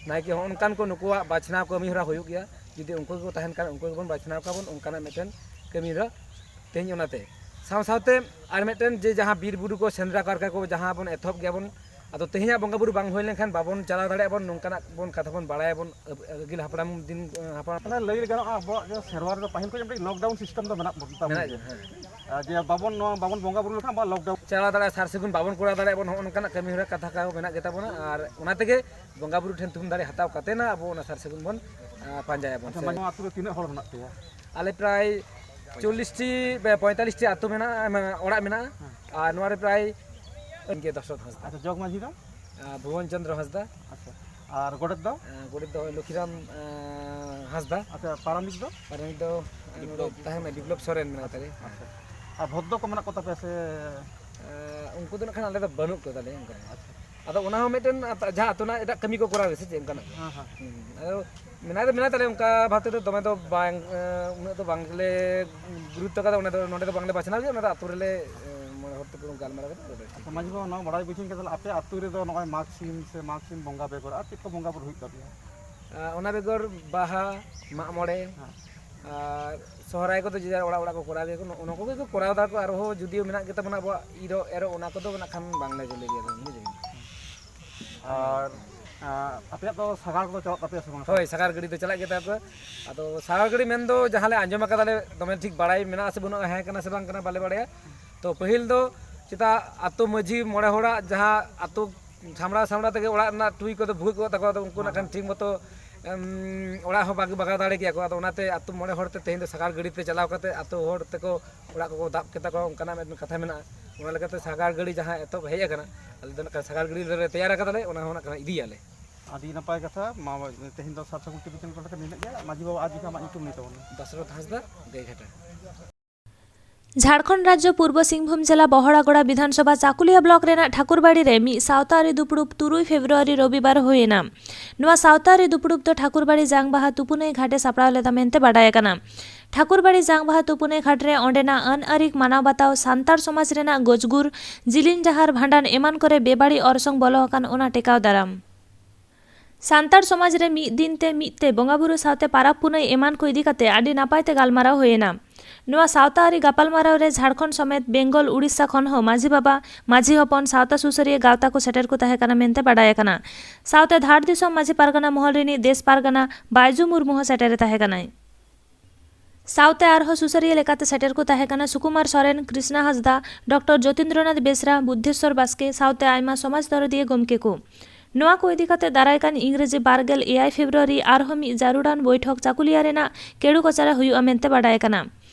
ᱱᱟᱭᱠᱮ, ᱦᱚᱸ ᱚᱱᱠᱟᱱ ᱠᱚ ᱱᱩᱠᱩᱣᱟᱜ ᱵᱟᱪᱷᱱᱟᱣ ᱠᱟᱹᱢᱤ ᱦᱚᱨᱟ ᱦᱩᱭᱩᱜ ᱜᱮᱭᱟ᱾ ᱡᱩᱫᱤ ᱩᱱᱠᱩ ᱜᱮᱠᱚ ᱛᱟᱦᱮᱱ ᱠᱷᱟᱱ, ᱩᱱᱠᱩ ᱜᱮᱵᱚᱱ ᱵᱟᱪᱷᱱᱟᱣ ᱠᱚᱣᱟ ᱵᱚᱱ, ᱚᱱᱠᱟᱱᱟᱜ ᱢᱤᱫᱴᱮᱱ ᱠᱟᱹᱢᱤ ᱦᱚᱨᱟ ᱛᱮᱦᱮᱧ᱾ ᱚᱱᱟᱛᱮ ᱥᱟᱶ ᱥᱟᱶᱛᱮ ᱟᱨ ᱢᱤᱫᱴᱮᱱ ᱡᱮ ᱡᱟᱦᱟᱸ ᱵᱤᱨ ᱵᱩᱨᱩ ᱠᱚ ᱥᱮᱸᱫᱽᱨᱟ ᱠᱟᱨᱠᱟ ᱠᱚ ᱡᱟᱦᱟᱸ ᱵᱚᱱ ᱮᱛᱚᱦᱚᱵ ᱜᱮᱭᱟ ᱵᱚᱱ, ᱟᱫᱚ ᱛᱮᱦᱮᱧᱟᱜ ᱵᱚᱸᱜᱟ ᱵᱩᱨᱩ ᱵᱟᱝ ᱦᱩᱭ ᱞᱮᱱᱠᱷᱟᱱ ᱵᱟᱵᱚᱱ ᱪᱟᱞᱟᱣ ᱫᱟᱲᱮᱭᱟᱜᱼᱟ ᱵᱚᱱ, ᱱᱚᱝᱠᱟᱱᱟᱜ ᱵᱚᱱ ᱠᱟᱛᱷᱟ ᱵᱚᱱ ᱵᱟᱲᱟᱭᱟᱵᱚᱱ, ᱟᱹᱜᱤᱞ ᱦᱟᱯᱲᱟᱢ ᱫᱤᱱ, ᱦᱟᱯᱲᱟᱢ ᱛᱟᱦᱚᱞᱮ ᱞᱟᱹᱭ ᱜᱟᱱᱚᱜᱼᱟ, ᱟᱵᱚᱣᱟᱜ ᱡᱟᱦᱟᱸ ᱥᱮᱨᱣᱟ ᱨᱮᱫᱚ ᱯᱟᱹᱦᱤᱞ ᱠᱷᱚᱱ ᱢᱤᱫᱴᱤᱡ ᱞᱚᱠᱰᱟᱣᱩᱱ ᱥᱤᱥᱴᱮᱢ ᱫᱚ ᱢᱮᱱᱟᱜ ᱵᱚᱱ ᱛᱟᱵᱚᱱ ᱢᱮᱱᱟᱜ ᱜᱮᱭᱟ᱾ ᱜᱮᱭᱟ᱾ ᱦᱮᱸ᱾ ᱟᱨ ᱡᱮ ᱵᱟᱵᱚᱱ, ᱱᱚᱣᱟ ᱵᱟᱵᱚᱱ ᱵᱚᱸᱜᱟ ᱵᱩᱨᱩ ᱞᱮᱠᱷᱟᱱ ᱟᱵᱚᱣᱟᱜ ᱞᱚᱠᱰᱟᱣᱩᱱ᱾ ᱪᱟᱞᱟᱣ ᱫᱟᱲᱮᱭᱟᱜᱼᱟ, ᱥᱟᱨ ᱥᱟᱹᱜᱩᱱ ᱵᱟᱵᱚᱱ ᱠᱚᱨᱟᱣ ᱫᱟᱲᱮᱭᱟᱜᱼᱟ ᱵᱚᱱ, ᱦᱚᱸᱜᱼᱚ ᱱᱚᱝᱠᱟᱱᱟᱜ ᱠᱟᱹᱢᱤ ᱦᱚᱨᱟ ᱠᱟᱛᱷᱟ ᱠᱚ ᱢᱮᱱᱟᱜ ᱜᱮᱛᱟ ᱵᱚᱱᱟ᱾ ᱟᱨ ᱚᱱᱟ ᱛᱮᱜᱮ ᱵᱚᱸᱜᱟ ᱵᱩᱨᱩ ᱴᱷᱮᱱ ᱛᱷᱩᱢ ᱫᱟᱲᱮ ᱦᱟᱛᱟᱣ ᱠᱟᱛᱮ ᱱᱟ ᱟᱵᱚ ᱚᱱᱟ ᱥᱟᱨ ᱥᱟᱹᱜᱩᱱ ᱵᱚᱱ, ᱟ, ᱯᱟᱸᱡᱟᱭᱟᱵᱚᱱ ᱟᱪᱪᱷᱟ, ᱥᱮ᱾ ᱢᱟᱹᱡᱷᱤ ᱵᱟᱵᱟ, ᱟᱹᱛᱩ ᱨᱮ ᱛᱤᱱᱟᱹᱜ ᱦᱚᱲ ᱢᱮᱱᱟᱜ ᱯᱮᱭᱟ? ᱟᱞᱮ ᱯᱨᱟᱭ ᱪᱚᱞᱞᱤᱥ ᱴᱤ, ᱯᱚᱸᱭᱛᱟᱞᱞᱤᱥ ᱴᱤ ᱟᱹᱛᱩ ᱢᱮᱱᱟᱜᱼᱟ, ᱢᱟᱱᱮ ᱚᱲᱟᱜ ᱢᱮᱱᱟᱜᱼᱟ᱾ ᱦᱮᱸ᱾ ᱟᱨ ᱱᱚᱣᱟ ᱨᱮ ᱯᱨᱟᱭ ᱤᱧ ᱜᱮ ᱫᱚᱥᱨᱚᱛᱷ ᱦᱟᱸᱥᱫᱟ᱾ ᱟᱪᱪᱷᱟ, ᱡᱚᱜᱽ ᱢᱟᱹᱡᱷᱤ ᱫᱚ? ᱟ, ᱵᱷᱩᱵᱚᱱ ᱪᱚᱸᱫᱽᱨᱚ ᱦᱟᱸᱥᱫᱟ᱾ ᱟᱪᱪᱷᱟ, ᱟᱨ ᱜᱚᱰᱮᱛ ᱫᱚ? ᱟ, ᱜᱚᱰᱮᱛ ᱫᱚ ᱞᱚᱠᱷᱤᱨᱟᱢ, ᱟ, ᱦᱟᱸᱥᱫᱟ᱾ ᱟᱪᱪᱷᱟ, ᱯᱟᱨᱟᱱᱤᱠ ᱫᱚ? ᱯᱟᱨᱟᱱᱤᱠ ᱫᱚ, ᱟ, ᱱᱚᱰᱮ ᱵᱤᱯᱞᱚᱵ᱾ ᱛᱟᱦᱮᱸ ᱠᱟᱱᱟ, ᱵᱤᱯᱞᱚᱵ ᱥᱚᱨᱮᱱ ᱢᱮᱱᱟᱭ ᱛᱟᱞᱮᱭᱟ᱾ ᱟᱪᱪᱷᱟ, ᱟᱨ ᱵᱷᱚᱫᱽᱫᱚ ᱠᱚ ᱢᱮᱱᱟᱜ ᱠᱚ ᱛᱟᱯᱮᱭᱟ ᱥᱮ? ᱟ, ᱩᱱᱠᱩ ᱫᱚ ᱱᱟᱜ ᱠᱷᱟᱱ ᱟᱞᱮ ᱫᱚ ᱵᱟᱹᱱᱩᱜ ᱠᱚ ᱛᱟᱞᱮᱭᱟ ᱚᱱᱠᱟ᱾ ᱟᱪᱪᱷᱟ᱾ ᱟᱫᱚ ᱚᱱᱟ ᱦᱚᱸ ᱢᱤᱫᱴᱮᱱ ᱟᱛ-, ᱡᱟᱦᱟᱸ ᱟᱛᱳ ᱨᱮᱱᱟᱜ ᱮᱴᱟᱜ ᱠᱟᱹᱢᱤ ᱠᱚ ᱠᱚᱨᱟᱣ ᱜᱮ ᱥᱮ ᱪᱮᱫ ᱚᱱᱠᱟᱱᱟᱜ? ᱦᱮᱸ, ᱦᱮᱸ᱾ ᱦᱩᱸ, ᱟᱫᱚ ᱢᱮᱱᱟᱭ ᱫᱚ ᱢᱮᱱᱟᱭ ᱛᱟᱞᱮᱭᱟ, ᱚᱱᱠᱟ ᱵᱷᱟᱵᱽ ᱛᱮᱫᱚ ᱫᱚᱢᱮ ᱫᱚ ᱵᱟᱝ, ᱮᱸ, ᱩᱱᱟᱹᱜ ᱫᱚ ᱵᱟᱝᱞᱮ ᱜᱩᱨᱩᱛᱛᱚ ᱠᱟᱫᱟ᱾ ᱚᱱᱟ ᱫᱚ, ᱱᱚᱰᱮ ᱫᱚ ᱵᱟᱝᱞᱮ ᱵᱟᱪᱷᱱᱟᱣ ᱜᱮᱭᱟ, ᱚᱱᱟ ᱫᱚ ᱟᱛᱳ ᱨᱮᱞᱮ, ᱮᱸ, ᱢᱚᱬᱮ ᱦᱚᱲ ᱛᱮᱠᱚ ᱜᱟᱞᱢᱟᱨᱟᱣ ᱠᱟᱛᱮ ᱱᱚᱰᱮ ᱴᱷᱤᱠ ᱟᱪᱪᱷᱟ, ᱢᱟᱹᱡᱷᱤ ᱵᱟᱵᱟ, ᱱᱚᱣᱟ ᱵᱟᱲᱟᱭ ᱵᱩᱡᱷᱟᱹᱣ ᱠᱟᱛᱮ ᱟᱯᱮ ᱟᱛᱳ ᱨᱮᱫᱚ ᱱᱚᱜᱼᱚᱭ ᱢᱟᱜᱽ ᱥᱤᱢ ᱥᱮ ᱢᱟᱜᱽ ᱥᱤᱢ ᱵᱚᱸᱜᱟ ᱵᱮᱜᱚᱨ ᱟᱨ ᱪᱮᱫ ᱠᱚ ᱵᱚᱸᱜᱟ ᱵᱩᱨᱩ ᱦᱩᱭᱩᱜ ᱛᱟᱯᱮᱭᱟ? ᱟᱸ, ᱚᱱᱟ ᱵᱮᱜᱚᱨ ᱵᱟᱦᱟ, ᱢᱟᱜ ᱢᱚᱬᱮ, ᱦᱮᱸ᱾ ᱟᱨ ᱥᱚᱦᱨᱟᱭ ᱠᱚᱫᱚ ᱡᱮ ᱡᱟᱨ ᱚᱲᱟᱜ ᱚᱲᱟᱜ ᱠᱚ ᱠᱚᱨᱟᱣ ᱜᱮᱭᱟ ᱠᱚ, ᱱᱚᱜᱼᱚ ᱱᱚᱣᱟ ᱠᱚᱜᱮ ᱠᱚ ᱠᱚᱨᱟᱣ ᱮᱫᱟ ᱠᱚ᱾ ᱟᱨᱦᱚᱸ ᱡᱩᱫᱤᱭᱳ ᱢᱮᱱᱟᱜ ᱜᱮᱛᱟ ᱵᱚᱱᱟ ᱟᱵᱚᱣᱟᱜ ᱤᱨᱚᱜ ᱮᱨᱚᱜ, ᱚᱱᱟ ᱠᱚᱫᱚ ᱱᱟᱜ ᱠᱷᱟᱱ ᱵᱟᱝᱞᱮ ᱡᱚᱞᱮ ᱜᱮᱭᱟ, ᱵᱩᱡᱷᱟᱹᱣ ᱠᱮᱫᱟ ᱵᱤᱱ? ᱟᱨ, ᱟᱸ, ᱟᱯᱮᱭᱟᱜ ᱫᱚ ᱥᱟᱜᱟᱲ ᱠᱚᱫᱚ ᱪᱟᱞᱟᱜ ᱛᱟᱯᱮᱭᱟ ᱥᱮ ᱵᱟᱝ? ᱦᱳᱭ, ᱥᱟᱜᱟᱲ ᱜᱟᱹᱰᱤ ᱫᱚ ᱪᱟᱞᱟᱜ ᱜᱮ ᱛᱟᱯᱮ᱾ ᱟᱫᱚ ᱥᱟᱜᱟᱲ ᱜᱟᱹᱰᱤ ᱢᱮᱱᱫᱚ ᱡᱟᱦᱟᱸ ᱞᱮ ᱟᱸᱡᱚᱢ ᱟᱠᱟᱫᱟ ᱞᱮ, ᱫᱚᱢᱮ ᱴᱷᱤᱠ ᱵᱟᱲᱟᱭ ᱢᱮᱱᱟᱜᱼᱟ ᱥᱮ ᱵᱟᱹᱱᱩᱜᱼᱟ, ᱦᱮᱸ ᱠᱟᱱᱟ ᱥᱮ ᱵᱟᱝ ᱠᱟᱱᱟ, ᱵᱟᱞᱮ ᱵᱟᱲᱟᱭᱟ᱾ ᱛᱚ, ᱯᱟᱹᱦᱤᱞ ᱫᱚ ᱪᱮᱛᱟ ᱟᱛᱳ ᱢᱟᱹᱡᱷᱤ ᱢᱚᱬᱮ ᱦᱚᱲᱟᱜ ᱡᱟᱦᱟᱸ ᱟᱛᱳ ᱥᱟᱢᱲᱟᱣ ᱥᱟᱢᱲᱟᱣ ᱛᱮᱜᱮ ᱚᱲᱟᱜ ᱨᱮᱱᱟᱜ ᱴᱩᱭ ᱠᱚᱫᱚ ᱵᱷᱩᱜᱟᱹᱜ ᱠᱚᱜ ᱛᱟᱠᱚᱣᱟ, ᱟᱫᱚ ᱩᱱᱠᱩ ᱱᱟᱜ ᱠᱷᱟᱱ ᱴᱷᱤᱠ ᱢᱚᱛᱚ, ᱮᱢ, ᱚᱲᱟᱜ ᱦᱚᱸ ᱵᱟᱜ-, ᱵᱟᱜᱟᱣ ᱫᱟᱲᱮ ᱠᱮᱭᱟ ᱠᱚ᱾ ᱟᱫᱚ ᱚᱱᱟᱛᱮ ᱟᱛᱳ ᱢᱚᱬᱮ ᱦᱚᱲ ᱛᱮ ᱛᱮᱦᱮᱧ ᱫᱚ ᱥᱟᱜᱟᱲ ᱜᱟᱹᱰᱤ ᱛᱮ ᱪᱟᱞᱟᱣ ᱠᱟᱛᱮ ᱟᱛᱳ ᱦᱚᱲ ᱛᱮᱠᱚ ᱚᱲᱟᱜ ᱠᱚᱠᱚ ᱫᱟᱵ ᱠᱮᱛᱟ ᱠᱚᱣᱟ, ᱚᱱᱠᱟᱱᱟᱜ ᱢᱤᱫᱴᱮᱱ ᱠᱟᱛᱷᱟ ᱢᱮᱱᱟᱜᱼᱟ᱾ ᱚᱱᱟ ᱞᱮᱠᱟᱛᱮ ᱥᱟᱜᱟᱲ ᱜᱟᱹᱰᱤ ᱡᱟᱦᱟᱸ ᱮᱛᱚᱦᱚᱵ ᱦᱮᱡ ᱟᱠᱟᱱᱟ, ᱟᱞᱮ ᱫᱚ ᱱᱟᱜ ᱠᱷᱟᱱ ᱥᱟᱜᱟᱲ ᱜᱟᱹᱰᱤ ᱞᱮ ᱛᱮᱭᱟᱨ ᱟᱠᱟᱫᱟᱞᱮ, ᱚᱱᱟ ᱦᱚᱸ ᱱᱟᱜ ᱠᱷᱟᱱ ᱤᱫᱤᱭᱟᱞᱮ᱾ ᱟᱹᱰᱤ ᱱᱟᱯᱟᱭ ᱠᱟᱛᱷᱟ᱾ ᱢᱟ, ᱛᱮᱦᱮᱧ ᱫᱚ ᱥᱟᱨ ᱥᱟᱹᱜᱩᱱ ᱴᱤᱵᱷᱤ ᱪᱮᱱᱮᱞ ᱯᱟᱦᱴᱟ ᱠᱷᱚᱱ ᱱᱤᱱᱟᱹᱜ ᱜᱮ᱾ ᱢᱟᱹᱡᱷᱤ ᱵᱟᱵᱟ, ᱟᱨ ᱡᱩᱫᱤ ᱟᱢᱟᱜ ᱧᱩᱛᱩᱢ ᱞᱟᱹᱭ ᱛᱟᱵᱚᱱ ᱢᱮ᱾ ᱫᱟᱥᱨᱚᱛᱷ ᱦᱟᱸᱥᱫᱟ, ᱜᱟᱹᱭᱜᱷᱟᱴᱟ᱾ ᱡᱷᱟᱲᱠᱷᱚᱸᱰ ᱨᱟᱡᱽᱡᱚ ᱯᱩᱨᱵᱚ ᱥᱤᱝᱵᱷᱩᱢ ᱡᱮᱞᱟ ᱵᱚᱦᱚᱲᱟᱜᱚᱲᱟ ᱵᱤᱫᱷᱟᱱᱥᱚᱵᱷᱟ ᱪᱟᱠᱩᱞᱤᱭᱟ ᱵᱞᱚᱠ ᱨᱮᱱᱟᱜ ᱴᱷᱟᱠᱩᱨᱵᱟᱲᱤ ᱨᱮ ᱢᱤᱫ ᱥᱟᱶᱛᱟ ᱟᱹᱨᱤ ᱫᱩᱯᱲᱩᱵ ᱛᱩᱨᱩᱭ ᱯᱷᱮᱵᱽᱨᱩᱣᱟᱨᱤ ᱨᱚᱵᱤᱵᱟᱨ ᱦᱩᱭᱮᱱᱟ᱾ ᱱᱚᱣᱟ ᱥᱟᱶᱛᱟ ᱟᱹᱨᱤ ᱫᱩᱯᱲᱩᱵ ᱫᱚ ᱴᱷᱟᱠᱩᱨᱵᱟᱲᱤ ᱡᱟᱝᱵᱟᱦᱟ ᱛᱩᱯᱩᱱᱟᱹᱭ ᱜᱷᱟᱴᱮ ᱥᱟᱯᱲᱟᱣ ᱞᱮᱫᱟ ᱢᱮᱱᱛᱮ ᱵᱟᱰᱟᱭ ᱟᱠᱟᱱᱟ᱾ ᱴᱷᱟᱠᱩᱨᱵᱟᱲᱤ ᱡᱟᱝᱵᱟᱦᱟ ᱛᱩᱯᱩᱱᱟᱹᱭ ᱜᱷᱟᱴ ᱨᱮ ᱚᱸᱰᱮᱱᱟᱜ ᱟᱹᱱ ᱟᱹᱨᱤ ᱢᱟᱱᱟᱣ ᱵᱟᱛᱟᱣ, ᱥᱟᱱᱛᱟᱲ ᱥᱚᱢᱟᱡᱽ ᱨᱮᱱᱟᱜ ᱜᱚᱡᱜᱩᱨ, ᱡᱤᱞᱤᱧ ᱰᱟᱦᱟᱨ, ᱵᱷᱟᱸᱰᱟᱱ ᱮᱢᱟᱱ ᱠᱚᱨᱮ ᱵᱮᱵᱟᱹᱲᱤᱡ ᱚᱨᱥᱚᱝ ᱵᱚᱞᱚ ᱟᱠᱟᱱ, ᱚᱱᱟ ᱴᱮᱠᱟᱣ ᱫᱟᱨᱟᱢ᱾ ᱥᱟᱱᱛᱟᱲ ᱥᱚᱢᱟᱡᱽ ᱨᱮ ᱢᱤᱫ ᱫᱤᱱ ᱛᱮ ᱢᱤᱫ ᱛᱮ ᱵᱚᱸᱜᱟ ᱵᱩᱨᱩ ᱥᱟᱶᱛᱮ ᱯᱟᱨᱟᱵᱽ ᱯᱩᱱᱟᱹᱭ ᱮᱢᱟᱱ ᱠᱚ ᱤᱫᱤ ᱠᱟᱛᱮ ᱟᱹᱰᱤ ᱱᱟᱯᱟᱭ ᱛᱮ ᱜᱟᱞᱢᱟᱨᱟᱣ ᱦᱩᱭᱮᱱᱟ᱾ ᱱᱚᱣᱟ ᱥᱟᱶᱛᱟ ᱟᱹᱨᱤ ᱜᱟᱯᱟᱞᱢᱟᱨᱟᱣ ᱨᱮ ᱡᱷᱟᱲᱠᱷᱚᱸᱰ ᱥᱚᱢᱮᱛ ᱵᱮᱝᱜᱚᱞ, ᱩᱲᱤᱥᱥᱟ ᱠᱷᱚᱱ ᱦᱚᱸ ᱢᱟᱹᱡᱷᱤ ᱵᱟᱵᱟ, ᱢᱟᱹᱡᱷᱤ ᱦᱚᱯᱚᱱ, ᱥᱟᱶᱛᱟ ᱥᱩᱥᱟᱹᱨᱤᱭᱟᱹ ᱜᱟᱶᱛᱟ ᱠᱚ ᱥᱮᱴᱮᱨ ᱠᱚ ᱛᱟᱦᱮᱸ ᱠᱟᱱᱟ ᱢᱮᱱᱛᱮ ᱵᱟᱰᱟᱭ ᱟᱠᱟᱱᱟ᱾ ᱥᱟᱶᱛᱮ ᱫᱷᱟᱲ ᱫᱤᱥᱚᱢ ᱢᱟᱹᱡᱷᱤ ᱯᱟᱨᱜᱟᱱᱟ ᱢᱚᱦᱚᱞ ᱨᱤᱱᱤᱡ ᱫᱮᱥ ᱯᱟᱨᱜᱟᱱᱟ ᱵᱟᱭᱡᱩ ᱢᱩᱨᱢᱩ ᱦᱚᱸ ᱥᱮᱴᱮᱨ ᱮ ᱛᱟᱦᱮᱸ ᱠᱟᱱᱟᱭ᱾ ᱥᱟᱶᱛᱮ ᱟᱨᱦᱚᱸ ᱥᱩᱥᱟᱹᱨᱤᱭᱟᱹ ᱞᱮᱠᱟᱛᱮ ᱥᱮᱴᱮᱨ ᱠᱚ ᱛᱟᱦᱮᱸ ᱠᱟᱱᱟ ᱥᱩᱠᱩᱢᱟᱨ ᱥᱚᱨᱮᱱ, ᱠᱨᱤᱥᱱᱟ ᱦᱟᱸᱥᱫᱟ, ᱰᱚᱠᱴᱚᱨ ᱡᱳᱛᱤᱱᱫᱨᱚᱱᱟᱛᱷ ᱵᱮᱥᱨᱟ, ᱵᱩᱫᱽᱫᱷᱮᱥᱣᱚᱨ ᱵᱟᱥᱠᱮ ᱥᱟᱶᱛᱮ ᱟᱭᱢᱟ ᱥᱚᱢᱟᱡᱽ ᱫᱚᱨᱚᱫᱤᱭᱟᱹ ᱜᱚᱢᱠᱮ ᱠᱚ᱾ ᱱᱚᱣᱟ ᱠᱚ ᱤᱫᱤ ᱠᱟᱛᱮ ᱫᱟᱨᱟᱭ ᱠᱟᱱ ᱤᱝᱨᱮᱡᱤ ᱵᱟᱨ ᱜᱮᱞ ᱮᱭᱟᱭ ᱯᱷᱮᱵᱽᱨᱩᱣᱟᱨᱤ ᱟᱨᱦᱚᱸ ᱢᱤᱫ ᱡᱟᱹᱨᱩᱲᱟᱱ ᱵᱳᱭᱴᱷᱚᱠ ᱪᱟᱠᱩᱞᱤᱭᱟ ᱨᱮᱱᱟᱜ ᱠᱮᱲᱩ ᱠᱚᱪᱟ ᱨᱮ ᱦᱩᱭᱩᱜᱼᱟ ᱢᱮᱱᱛᱮ ᱵᱟᱰᱟᱭ ᱠᱟᱱᱟ᱾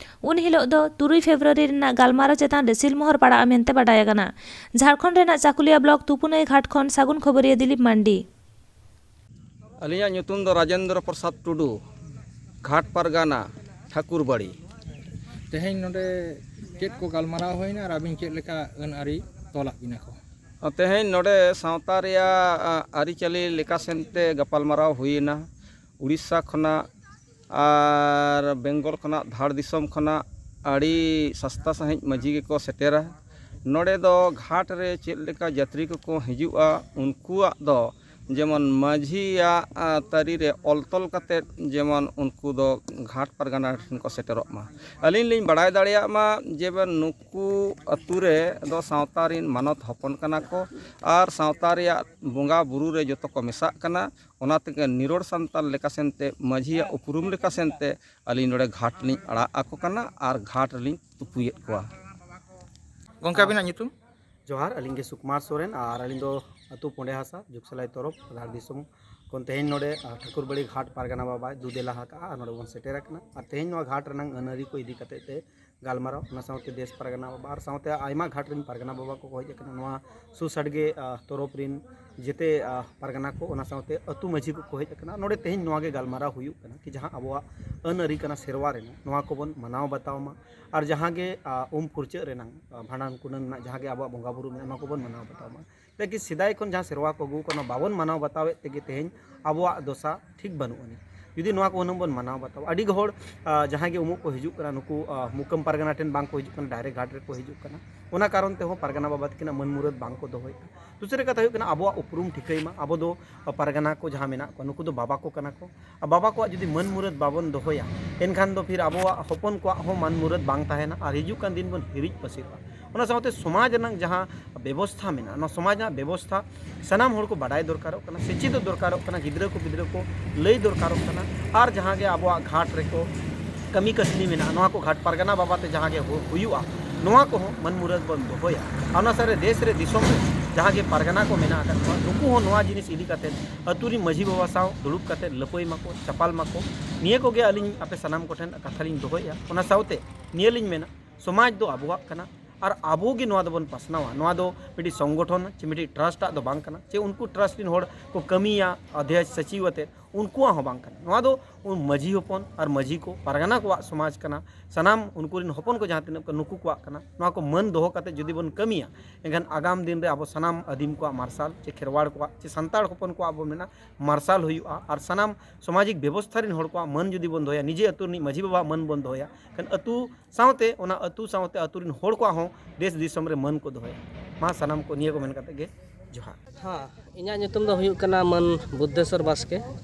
ᱩᱱ ᱦᱤᱞᱚᱜ ᱫᱚ ᱛᱩᱨᱩᱭ ᱯᱷᱮᱵᱽᱨᱩᱣᱟᱨᱤ ᱨᱮᱱᱟᱜ ᱜᱟᱞᱢᱟᱨᱟᱣ ᱪᱮᱛᱟᱱ ᱨᱮ ᱥᱤᱞᱢᱚᱦᱚᱨ ᱯᱟᱲᱟᱜᱼᱟ ᱢᱮᱱᱛᱮ ᱵᱟᱰᱟᱭ ᱟᱠᱟᱱᱟ᱾ ᱡᱷᱟᱲᱠᱷᱚᱸᱰ ᱨᱮᱱᱟᱜ ᱪᱟᱠᱩᱞᱤᱭᱟ ᱵᱞᱚᱠ ᱛᱩᱯᱩᱱᱟᱹᱭ ᱜᱷᱟᱴ ᱠᱷᱚᱱ ᱥᱟᱹᱜᱩᱱ ᱠᱷᱚᱵᱚᱨᱤᱭᱟᱹ ᱫᱤᱞᱤᱯ ᱢᱟᱱᱰᱤ᱾ ᱟᱹᱞᱤᱧᱟᱜ ᱧᱩᱛᱩᱢ ᱫᱚ ᱨᱟᱡᱮᱱᱫᱨᱚ ᱯᱨᱚᱥᱟᱫᱽ ᱴᱩᱰᱩ, ᱜᱷᱟᱴ ᱯᱟᱨᱜᱟᱱᱟ, ᱴᱷᱟᱹᱠᱩᱨᱵᱟᱲᱤ᱾ ᱛᱮᱦᱮᱧ ᱱᱚᱰᱮ ᱪᱮᱫ ᱠᱚ ᱜᱟᱞᱢᱟᱨᱟᱣ ᱦᱩᱭᱱᱟ ᱟᱨ ᱟᱹᱵᱤᱱ ᱪᱮᱫ ᱞᱮᱠᱟ ᱟᱹᱱ ᱟᱹᱨᱤ ᱛᱚᱞᱟᱜ ᱵᱤᱱᱟ ᱠᱚ? ᱛᱮᱦᱮᱧ ᱱᱚᱰᱮ ᱥᱟᱶᱛᱟ ᱨᱮᱭᱟᱜ, ᱟ, ᱟᱹᱨᱤᱪᱟᱹᱞᱤ ᱞᱮᱠᱟ ᱥᱮᱱᱛᱮ ᱜᱟᱯᱟᱞᱢᱟᱨᱟᱣ ᱦᱩᱭᱮᱱᱟ᱾ ᱩᱲᱤᱥᱥᱟ ᱠᱷᱚᱱᱟᱜ ᱟᱨ ᱵᱮᱝᱜᱚᱞ ᱠᱷᱚᱱᱟᱜ, ᱫᱷᱟᱲ ᱫᱤᱥᱚᱢ ᱠᱷᱚᱱᱟᱜ ᱟᱹᱰᱤ ᱥᱟᱥᱛᱟ ᱥᱟᱺᱦᱤᱡ ᱢᱟᱹᱡᱷᱤ ᱜᱮᱠᱚ ᱥᱮᱴᱮᱨᱟ᱾ ᱱᱚᱰᱮ ᱫᱚ ᱜᱷᱟᱴ ᱨᱮ ᱪᱮᱫ ᱞᱮᱠᱟ ᱡᱟᱛᱨᱤ ᱠᱚᱠᱚ ᱦᱤᱡᱩᱜᱼᱟ, ᱩᱱᱠᱩᱣᱟᱜ ᱫᱚ ᱡᱮᱢᱚᱱ ᱢᱟᱹᱡᱷᱤᱭᱟᱜ, ᱟ, ᱛᱟᱹᱨᱤ ᱨᱮ ᱚᱞ ᱛᱚᱞ ᱠᱟᱛᱮᱫ ᱡᱮᱢᱚᱱ ᱩᱱᱠᱩ ᱫᱚ ᱜᱷᱟᱴ ᱯᱟᱨᱜᱟᱱᱟ ᱴᱷᱮᱱ ᱠᱚ ᱥᱮᱴᱮᱨᱚᱜ ᱢᱟ᱾ ᱟᱹᱞᱤᱧ ᱞᱤᱧ ᱵᱟᱲᱟᱭ ᱫᱟᱲᱮᱭᱟᱜ ᱢᱟ ᱡᱮ ᱱᱩᱠᱩ ᱟᱹᱛᱩ ᱨᱮ ᱫᱚ ᱥᱟᱶᱛᱟ ᱨᱤᱱ ᱢᱟᱱᱚᱛ ᱦᱚᱯᱚᱱ ᱠᱟᱱᱟ ᱠᱚ ᱟᱨ ᱥᱟᱶᱛᱟ ᱨᱮᱭᱟᱜ ᱵᱚᱸᱜᱟ ᱵᱩᱨᱩ ᱨᱮ ᱡᱚᱛᱚ ᱠᱚ ᱢᱮᱥᱟᱜ ᱠᱟᱱᱟ᱾ ᱚᱱᱟ ᱛᱮᱜᱮ ᱱᱤᱨᱚᱲ ᱥᱟᱱᱛᱟᱲ ᱞᱮᱠᱟ ᱥᱮᱱᱛᱮ, ᱢᱟᱹᱡᱷᱤᱭᱟᱜ ᱩᱯᱨᱩᱢ ᱞᱮᱠᱟ ᱥᱮᱱᱛᱮ ᱟᱹᱞᱤᱧ ᱱᱚᱰᱮ ᱜᱷᱟᱴ ᱞᱤᱧ ᱟᱲᱟᱜ ᱟᱠᱚ ᱠᱟᱱᱟ ᱟᱨ ᱜᱷᱟᱴ ᱨᱮᱞᱤᱧ ᱛᱩᱯᱩᱭᱮᱫ ᱠᱚᱣᱟ᱾ ᱜᱚᱢᱠᱮ, ᱟᱹᱵᱤᱱᱟᱜ ᱧᱩᱛᱩᱢ? ᱡᱚᱦᱟᱨ, ᱟᱹᱞᱤᱧ ᱜᱮ ᱥᱩᱠᱩᱢᱟᱨ ᱥᱚᱨᱮᱱ ᱟᱨ ᱟᱹᱞᱤᱧ ᱫᱚ ᱟᱹᱛᱩ ᱯᱚᱸᱰᱮ ᱦᱟᱥᱟ, ᱡᱩᱜᱽᱥᱟᱞᱟᱭ ᱛᱚᱨᱚᱯ, ᱫᱷᱟᱲ ᱫᱤᱥᱚᱢ ᱵᱚᱱ ᱛᱮᱦᱮᱧ ᱱᱚᱰᱮ, ᱟ, ᱴᱷᱟᱹᱠᱩᱨᱵᱟᱲᱤ ᱜᱷᱟᱴ ᱯᱟᱨᱜᱟᱱᱟ ᱵᱟᱵᱟᱭ ᱫᱩ ᱫᱮᱞᱟ ᱟᱠᱟᱫᱼᱟ ᱟᱨ ᱱᱚᱰᱮ ᱵᱚᱱ ᱥᱮᱴᱮᱨ ᱟᱠᱟᱱᱟ᱾ ᱟᱨ ᱛᱮᱦᱮᱧ ᱱᱚᱣᱟ ᱜᱷᱟᱴ ᱨᱮᱱᱟᱝ ᱟᱹᱱ ᱟᱹᱨᱤ ᱠᱚ ᱤᱫᱤ ᱠᱟᱛᱮ ᱛᱮ ᱜᱟᱞᱢᱟᱨᱟᱣ, ᱚᱱᱟ ᱥᱟᱶᱛᱮ ᱫᱮᱥ ᱯᱟᱨᱜᱟᱱᱟ ᱵᱟᱵᱟ ᱟᱨ ᱥᱟᱶᱛᱮ ᱟᱭᱢᱟ ᱜᱷᱟᱴ ᱨᱮᱱ ᱯᱟᱨᱜᱟᱱᱟ ᱵᱟᱵᱟ ᱠᱚᱠᱚ ᱦᱮᱡ ᱟᱠᱟᱱᱟ᱾ ᱱᱚᱣᱟ ᱥᱩᱥᱟᱰᱜᱮ, ᱟ, ᱛᱚᱨᱚᱯ ᱨᱮᱱ ᱡᱮᱛᱮ, ᱟ, ᱯᱟᱨᱜᱟᱱᱟ ᱠᱚ, ᱚᱱᱟ ᱥᱟᱶᱛᱮ ᱟᱹᱛᱩ ᱢᱟᱹᱡᱷᱤ ᱠᱚᱠᱚ ᱦᱮᱡ ᱟᱠᱟᱱᱟ᱾ ᱱᱚᱰᱮ ᱛᱮᱦᱮᱧ ᱱᱚᱣᱟ ᱜᱮ ᱜᱟᱞᱢᱟᱨᱟᱣ ᱦᱩᱭᱩᱜ ᱠᱟᱱᱟ ᱠᱤ ᱡᱟᱦᱟᱸ ᱟᱵᱚᱣᱟᱜ ᱟᱹᱱ ᱟᱹᱨᱤ ᱠᱟᱱᱟ, ᱥᱮᱨᱣᱟ ᱨᱮᱱᱟᱜ, ᱱᱚᱣᱟ ᱠᱚᱵᱚᱱ ᱢᱟᱱᱟᱣ ᱵᱟᱛᱟᱣ ᱢᱟ᱾ ᱟᱨ ᱡᱟᱦᱟᱸ ᱜᱮ, ᱟ, ᱩᱢ ᱯᱷᱩᱨᱪᱟᱹᱜ ᱨᱮᱱᱟᱝ, ᱟ, ᱵᱷᱟᱸᱰᱟᱱ ᱠᱩᱱᱟᱹᱢ ᱨᱮᱱᱟᱜ ᱡᱟᱦᱟᱸ ᱜᱮ ᱟᱵᱚᱣᱟᱜ ᱵᱚᱸᱜᱟ ᱵᱩᱨᱩ ᱢᱮᱱᱟᱜᱼᱟ, ᱱᱚᱣᱟ ᱠᱚᱵᱚᱱ ᱢᱟᱱᱟᱣ ᱵᱟᱛᱟᱣ ᱢᱟ᱾ ᱪᱮᱫᱟᱜ ᱠᱤ ᱥᱮᱫᱟᱭ ᱠᱷᱚᱱ ᱡᱟᱦᱟᱸ ᱥᱮᱨᱣᱟ ᱠᱚ ᱟᱹᱜᱩ ᱟᱠᱟᱫ, ᱚᱱᱟ ᱵᱟᱵᱚᱱ ᱢᱟᱱᱟᱣ ᱵᱟᱛᱟᱣᱮᱫ ᱛᱮᱜᱮ ᱛᱮᱦᱮᱧ ᱟᱵᱚᱣᱟᱜ ᱫᱚᱥᱟ ᱴᱷᱤᱠ ᱵᱟᱹᱱᱩᱜ ᱟᱹᱱᱤᱡ᱾ ᱡᱩᱫᱤ ᱱᱚᱣᱟ ᱠᱚ ᱦᱩᱱᱟᱹᱝ ᱵᱚᱱ ᱢᱟᱱᱟᱣ ᱵᱟᱛᱟᱣᱟ, ᱟᱹᱰᱤ ᱦᱚᱲ, ᱟ, ᱡᱟᱦᱟᱸᱭ ᱜᱮ ᱩᱢᱩᱜ ᱠᱚ ᱦᱤᱡᱩᱜ ᱠᱟᱱᱟ, ᱱᱩᱠᱩ, ᱟ, ᱢᱩᱠᱟᱹᱢ ᱯᱟᱨᱜᱟᱱᱟ ᱴᱷᱮᱱ ᱵᱟᱝ ᱠᱚ ᱦᱤᱡᱩᱜ ᱠᱟᱱᱟ, ᱰᱟᱭᱨᱮᱠᱴ ᱜᱷᱟᱴ ᱨᱮᱠᱚ ᱦᱤᱡᱩᱜ ᱠᱟᱱᱟ᱾ ᱚᱱᱟ ᱠᱟᱨᱚᱱ ᱛᱮᱦᱚᱸ ᱯᱟᱨᱜᱟᱱᱟ ᱵᱟᱵᱟ ᱛᱟᱹᱠᱤᱱᱟᱜ ᱢᱟᱹᱱ ᱢᱩᱨᱟᱹᱫ ᱵᱟᱝ ᱠᱚ ᱫᱚᱦᱚᱭᱮᱫᱼᱟ᱾ ᱫᱩᱥᱨᱟᱹ ᱠᱟᱛᱷᱟ ᱦᱩᱭᱩᱜ ᱠᱟᱱᱟ, ᱟᱵᱚᱣᱟᱜ ᱩᱯᱨᱩᱢ ᱴᱷᱤᱠᱟᱹᱭ ᱢᱟ᱾ ᱟᱵᱚ ᱫᱚ, ᱟ, ᱯᱟᱨᱜᱟᱱᱟ ᱠᱚ ᱡᱟᱦᱟᱸ ᱢᱮᱱᱟᱜ ᱠᱚᱣᱟ, ᱱᱩᱠᱩ ᱫᱚ ᱵᱟᱵᱟ ᱠᱚ ᱠᱟᱱᱟ ᱠᱚ᱾ ᱟᱨ ᱵᱟᱵᱟ ᱠᱚᱣᱟᱜ ᱡᱩᱫᱤ ᱢᱟᱹᱱ ᱢᱩᱨᱟᱹᱫ ᱵᱟᱵᱚᱱ ᱫᱚᱦᱚᱭᱟ, ᱮᱱᱠᱷᱟᱱ ᱫᱚ ᱯᱷᱤᱨ ᱟᱵᱚᱣᱟᱜ ᱦᱚᱯᱚᱱ ᱠᱚᱣᱟᱜ ᱦᱚᱸ ᱢᱟᱹᱱ ᱢᱩᱨᱟᱹᱫ ᱵᱟᱝ ᱛᱟᱦᱮᱱᱟ ᱟᱨ ᱦᱤᱡᱩᱜ ᱠᱟᱱ ᱫᱤᱱ ᱵᱚᱱ ᱦᱤᱨᱤᱡ ᱯᱟᱹᱥᱤᱨᱚᱜᱼᱟ᱾ ᱚᱱᱟ ᱥᱟᱶᱛᱮ ᱥᱚᱢᱟᱡᱽ ᱨᱮᱱᱟᱜ ᱡᱟᱦᱟᱸ ᱵᱮᱵᱚᱥᱛᱷᱟ ᱢᱮᱱᱟᱜᱼᱟ, ᱱᱚᱣᱟ ᱥᱚᱢᱟᱡᱽ ᱨᱮᱱᱟᱜ ᱵᱮᱵᱚᱥᱛᱷᱟ ᱥᱟᱱᱟᱢ ᱦᱚᱲ ᱠᱚ ᱵᱟᱰᱟᱭ ᱫᱚᱨᱠᱟᱨᱚᱜ ᱠᱟᱱᱟ, ᱥᱮᱪᱮᱫᱚᱜ ᱫᱚᱨᱠᱟᱨᱚᱜ ᱠᱟᱱᱟ, ᱜᱤᱫᱽᱨᱟᱹ ᱠᱚ ᱯᱤᱫᱽᱨᱟᱹ ᱠᱚ ᱞᱟᱹᱭ ᱫᱚᱨᱠᱟᱨᱚᱜ ᱠᱟᱱᱟ᱾ ᱟᱨ ᱡᱟᱦᱟᱸ ᱜᱮ ᱟᱵᱚᱣᱟᱜ ᱜᱷᱟᱴ ᱨᱮᱠᱚ ᱠᱟᱹᱢᱤ ᱠᱟᱹᱥᱱᱤ ᱢᱮᱱᱟᱜᱼᱟ, ᱱᱚᱣᱟ ᱠᱚ ᱜᱷᱟᱴ ᱯᱟᱨᱜᱟᱱᱟ ᱵᱟᱵᱟ ᱛᱮ ᱡᱟᱦᱟᱸ ᱜᱮ ᱦᱩ-, ᱦᱩᱭᱩᱜᱼᱟ, ᱱᱚᱣᱟ ᱠᱚᱦᱚᱸ ᱢᱟᱹᱱ ᱢᱩᱨᱟᱹᱫ ᱵᱚᱱ ᱫᱚᱦᱚᱭᱟ᱾ ᱟᱨ ᱚᱱᱟ ᱥᱟᱶ ᱨᱮ ᱫᱮᱥ ᱨᱮ ᱫᱤᱥᱚᱢ ᱨᱮ ᱡᱟᱦᱟᱸ ᱜᱮ ᱯᱟᱨᱜᱟᱱᱟ ᱠᱚ ᱢᱮᱱᱟᱜ ᱟᱠᱟᱫ ᱠᱚᱣᱟ, ᱱᱩᱠᱩ ᱦᱚᱸ ᱱᱚᱣᱟ ᱡᱤᱱᱤᱥ ᱤᱫᱤ ᱠᱟᱛᱮ ᱟᱹᱛᱩ ᱨᱤᱱ ᱢᱟᱹᱡᱷᱤ ᱵᱟᱵᱟ ᱥᱟᱶ ᱫᱩᱲᱩᱵ ᱠᱟᱛᱮ ᱞᱟᱹᱯᱟᱹᱭ ᱢᱟᱠᱚ, ᱪᱟᱯᱟᱞ ᱢᱟᱠᱚ᱾ ᱱᱤᱭᱟᱹ ᱠᱚᱜᱮ ᱟᱹᱞᱤᱧ ᱟᱯᱮ ᱥᱟᱱᱟᱢ ᱠᱚᱴᱷᱮᱱ ᱠᱟᱛᱷᱟ ᱞᱤᱧ ᱫᱚᱦᱚᱭᱮᱫᱼᱟ᱾ ᱚᱱᱟ ᱥᱟᱶᱛᱮ ᱱᱤᱭᱟᱹ ᱞᱤᱧ ᱢᱮᱱᱟ, ᱥᱚᱢᱟᱡᱽ ᱫᱚ ᱟᱵᱚᱣᱟᱜ ᱠᱟᱱᱟ ᱟᱨ ᱟᱵᱚ ᱜᱮ ᱱᱚᱣᱟ ᱫᱚᱵᱚᱱ ᱯᱟᱥᱱᱟᱣᱟ᱾ ᱱᱚᱣᱟ ᱫᱚ ᱢᱤᱫᱴᱤᱡ ᱥᱚᱝᱜᱚᱴᱷᱚᱱ ᱪᱮ ᱢᱤᱫᱴᱤᱡ ᱴᱨᱟᱥᱴ ᱟᱜ ᱫᱚ ᱵᱟᱝ ᱠᱟᱱᱟ, ᱪᱮ ᱩᱱᱠᱩ ᱴᱨᱟᱥᱴ ᱨᱤᱱ ᱦᱚᱲ ᱠᱚ ᱠᱟᱹᱢᱤᱭᱟ, ᱚᱫᱷᱭᱚᱠᱥ ᱥᱚᱪᱤᱵᱽ ᱟᱛᱮᱫ, ᱩᱱᱠᱩᱣᱟᱜ ᱦᱚᱸ ᱵᱟᱝ ᱠᱟᱱᱟ᱾ ᱱᱚᱣᱟ ᱫᱚ ᱢᱟᱹᱡᱷᱤ ᱦᱚᱯᱚᱱ ᱟᱨ ᱢᱟᱹᱡᱷᱤ ᱠᱚ ᱯᱟᱨᱜᱟᱱᱟ ᱠᱚᱣᱟᱜ ᱥᱚᱢᱟᱡᱽ ᱠᱟᱱᱟ᱾ ᱥᱟᱱᱟᱢ ᱩᱱᱠᱩ ᱨᱤᱱ ᱦᱚᱯᱚᱱ ᱠᱚ ᱡᱟᱦᱟᱸ ᱛᱤᱱᱟᱹᱜ ᱠᱚ, ᱱᱩᱠᱩ ᱠᱚᱣᱟᱜ ᱠᱟᱱᱟ᱾ ᱱᱚᱣᱟ ᱠᱚ ᱢᱟᱹᱱ ᱫᱚᱦᱚ ᱠᱟᱛᱮ ᱡᱩᱫᱤ ᱵᱚᱱ ᱠᱟᱹᱢᱤᱭᱟ, ᱮᱱᱠᱷᱟᱱ ᱟᱜᱟᱢ ᱫᱤᱱ ᱨᱮ ᱟᱵᱚ ᱥᱟᱱᱟᱢ ᱟᱹᱫᱤᱢ ᱠᱚᱣᱟᱜ ᱢᱟᱨᱥᱟᱞ ᱪᱮ ᱠᱷᱮᱨᱣᱟᱲ ᱠᱚᱣᱟᱜ ᱪᱮ ᱥᱟᱱᱛᱟᱲ ᱦᱚᱯᱚᱱ ᱠᱚᱣᱟᱜ ᱵᱚᱱ ᱢᱮᱱᱟ, ᱢᱟᱨᱥᱟᱞ ᱦᱩᱭᱩᱜᱼᱟ᱾ ᱟᱨ ᱥᱟᱱᱟᱢ ᱥᱟᱢᱟᱡᱤᱠ ᱵᱮᱵᱚᱥᱛᱷᱟ ᱨᱤᱱ ᱦᱚᱲ ᱠᱚᱣᱟᱜ ᱢᱟᱹᱱ ᱡᱩᱫᱤ ᱵᱚᱱ ᱫᱚᱦᱚᱭᱟ, ᱱᱤᱡᱮ ᱟᱹᱛᱩ ᱨᱤᱱᱤᱡ ᱢᱟᱹᱡᱷᱤ ᱵᱟᱵᱟᱣᱟᱜ ᱢᱟᱹᱱ ᱵᱚᱱ ᱫᱚᱦᱚᱭᱟ, ᱮᱱᱠᱷᱟᱱ ᱟᱹᱛᱩ ᱥᱟᱶᱛᱮ, ᱚᱱᱟ ᱟᱹᱛᱩ ᱥᱟᱶᱛᱮ ᱟᱹᱛᱩ ᱨᱤᱱ ᱦᱚᱲ ᱠᱚᱣᱟᱜ ᱦᱚᱸ ᱫᱮᱥ ᱫᱤᱥᱚᱢ ᱨᱮ ᱢᱟᱹᱱ ᱠᱚ ᱫᱚᱦᱚᱭᱟ᱾ ᱢᱟ ᱥᱟᱱᱟᱢ ᱠᱚ ᱱᱤᱭᱟᱹ ᱠᱚ ᱢᱮᱱ ᱠᱟᱛᱮ ᱜᱮ ᱡᱚᱦᱟᱨ᱾ ᱦᱮᱸ, ᱤᱧᱟᱹᱜ ᱧᱩᱛᱩᱢ ᱫᱚ ᱦᱩᱭᱩᱜ ᱠᱟᱱᱟ ᱢᱟᱹᱱ ᱵᱩᱫᱽᱫᱷᱮᱥᱣᱚᱨ ᱵᱟᱥᱠᱮ᱾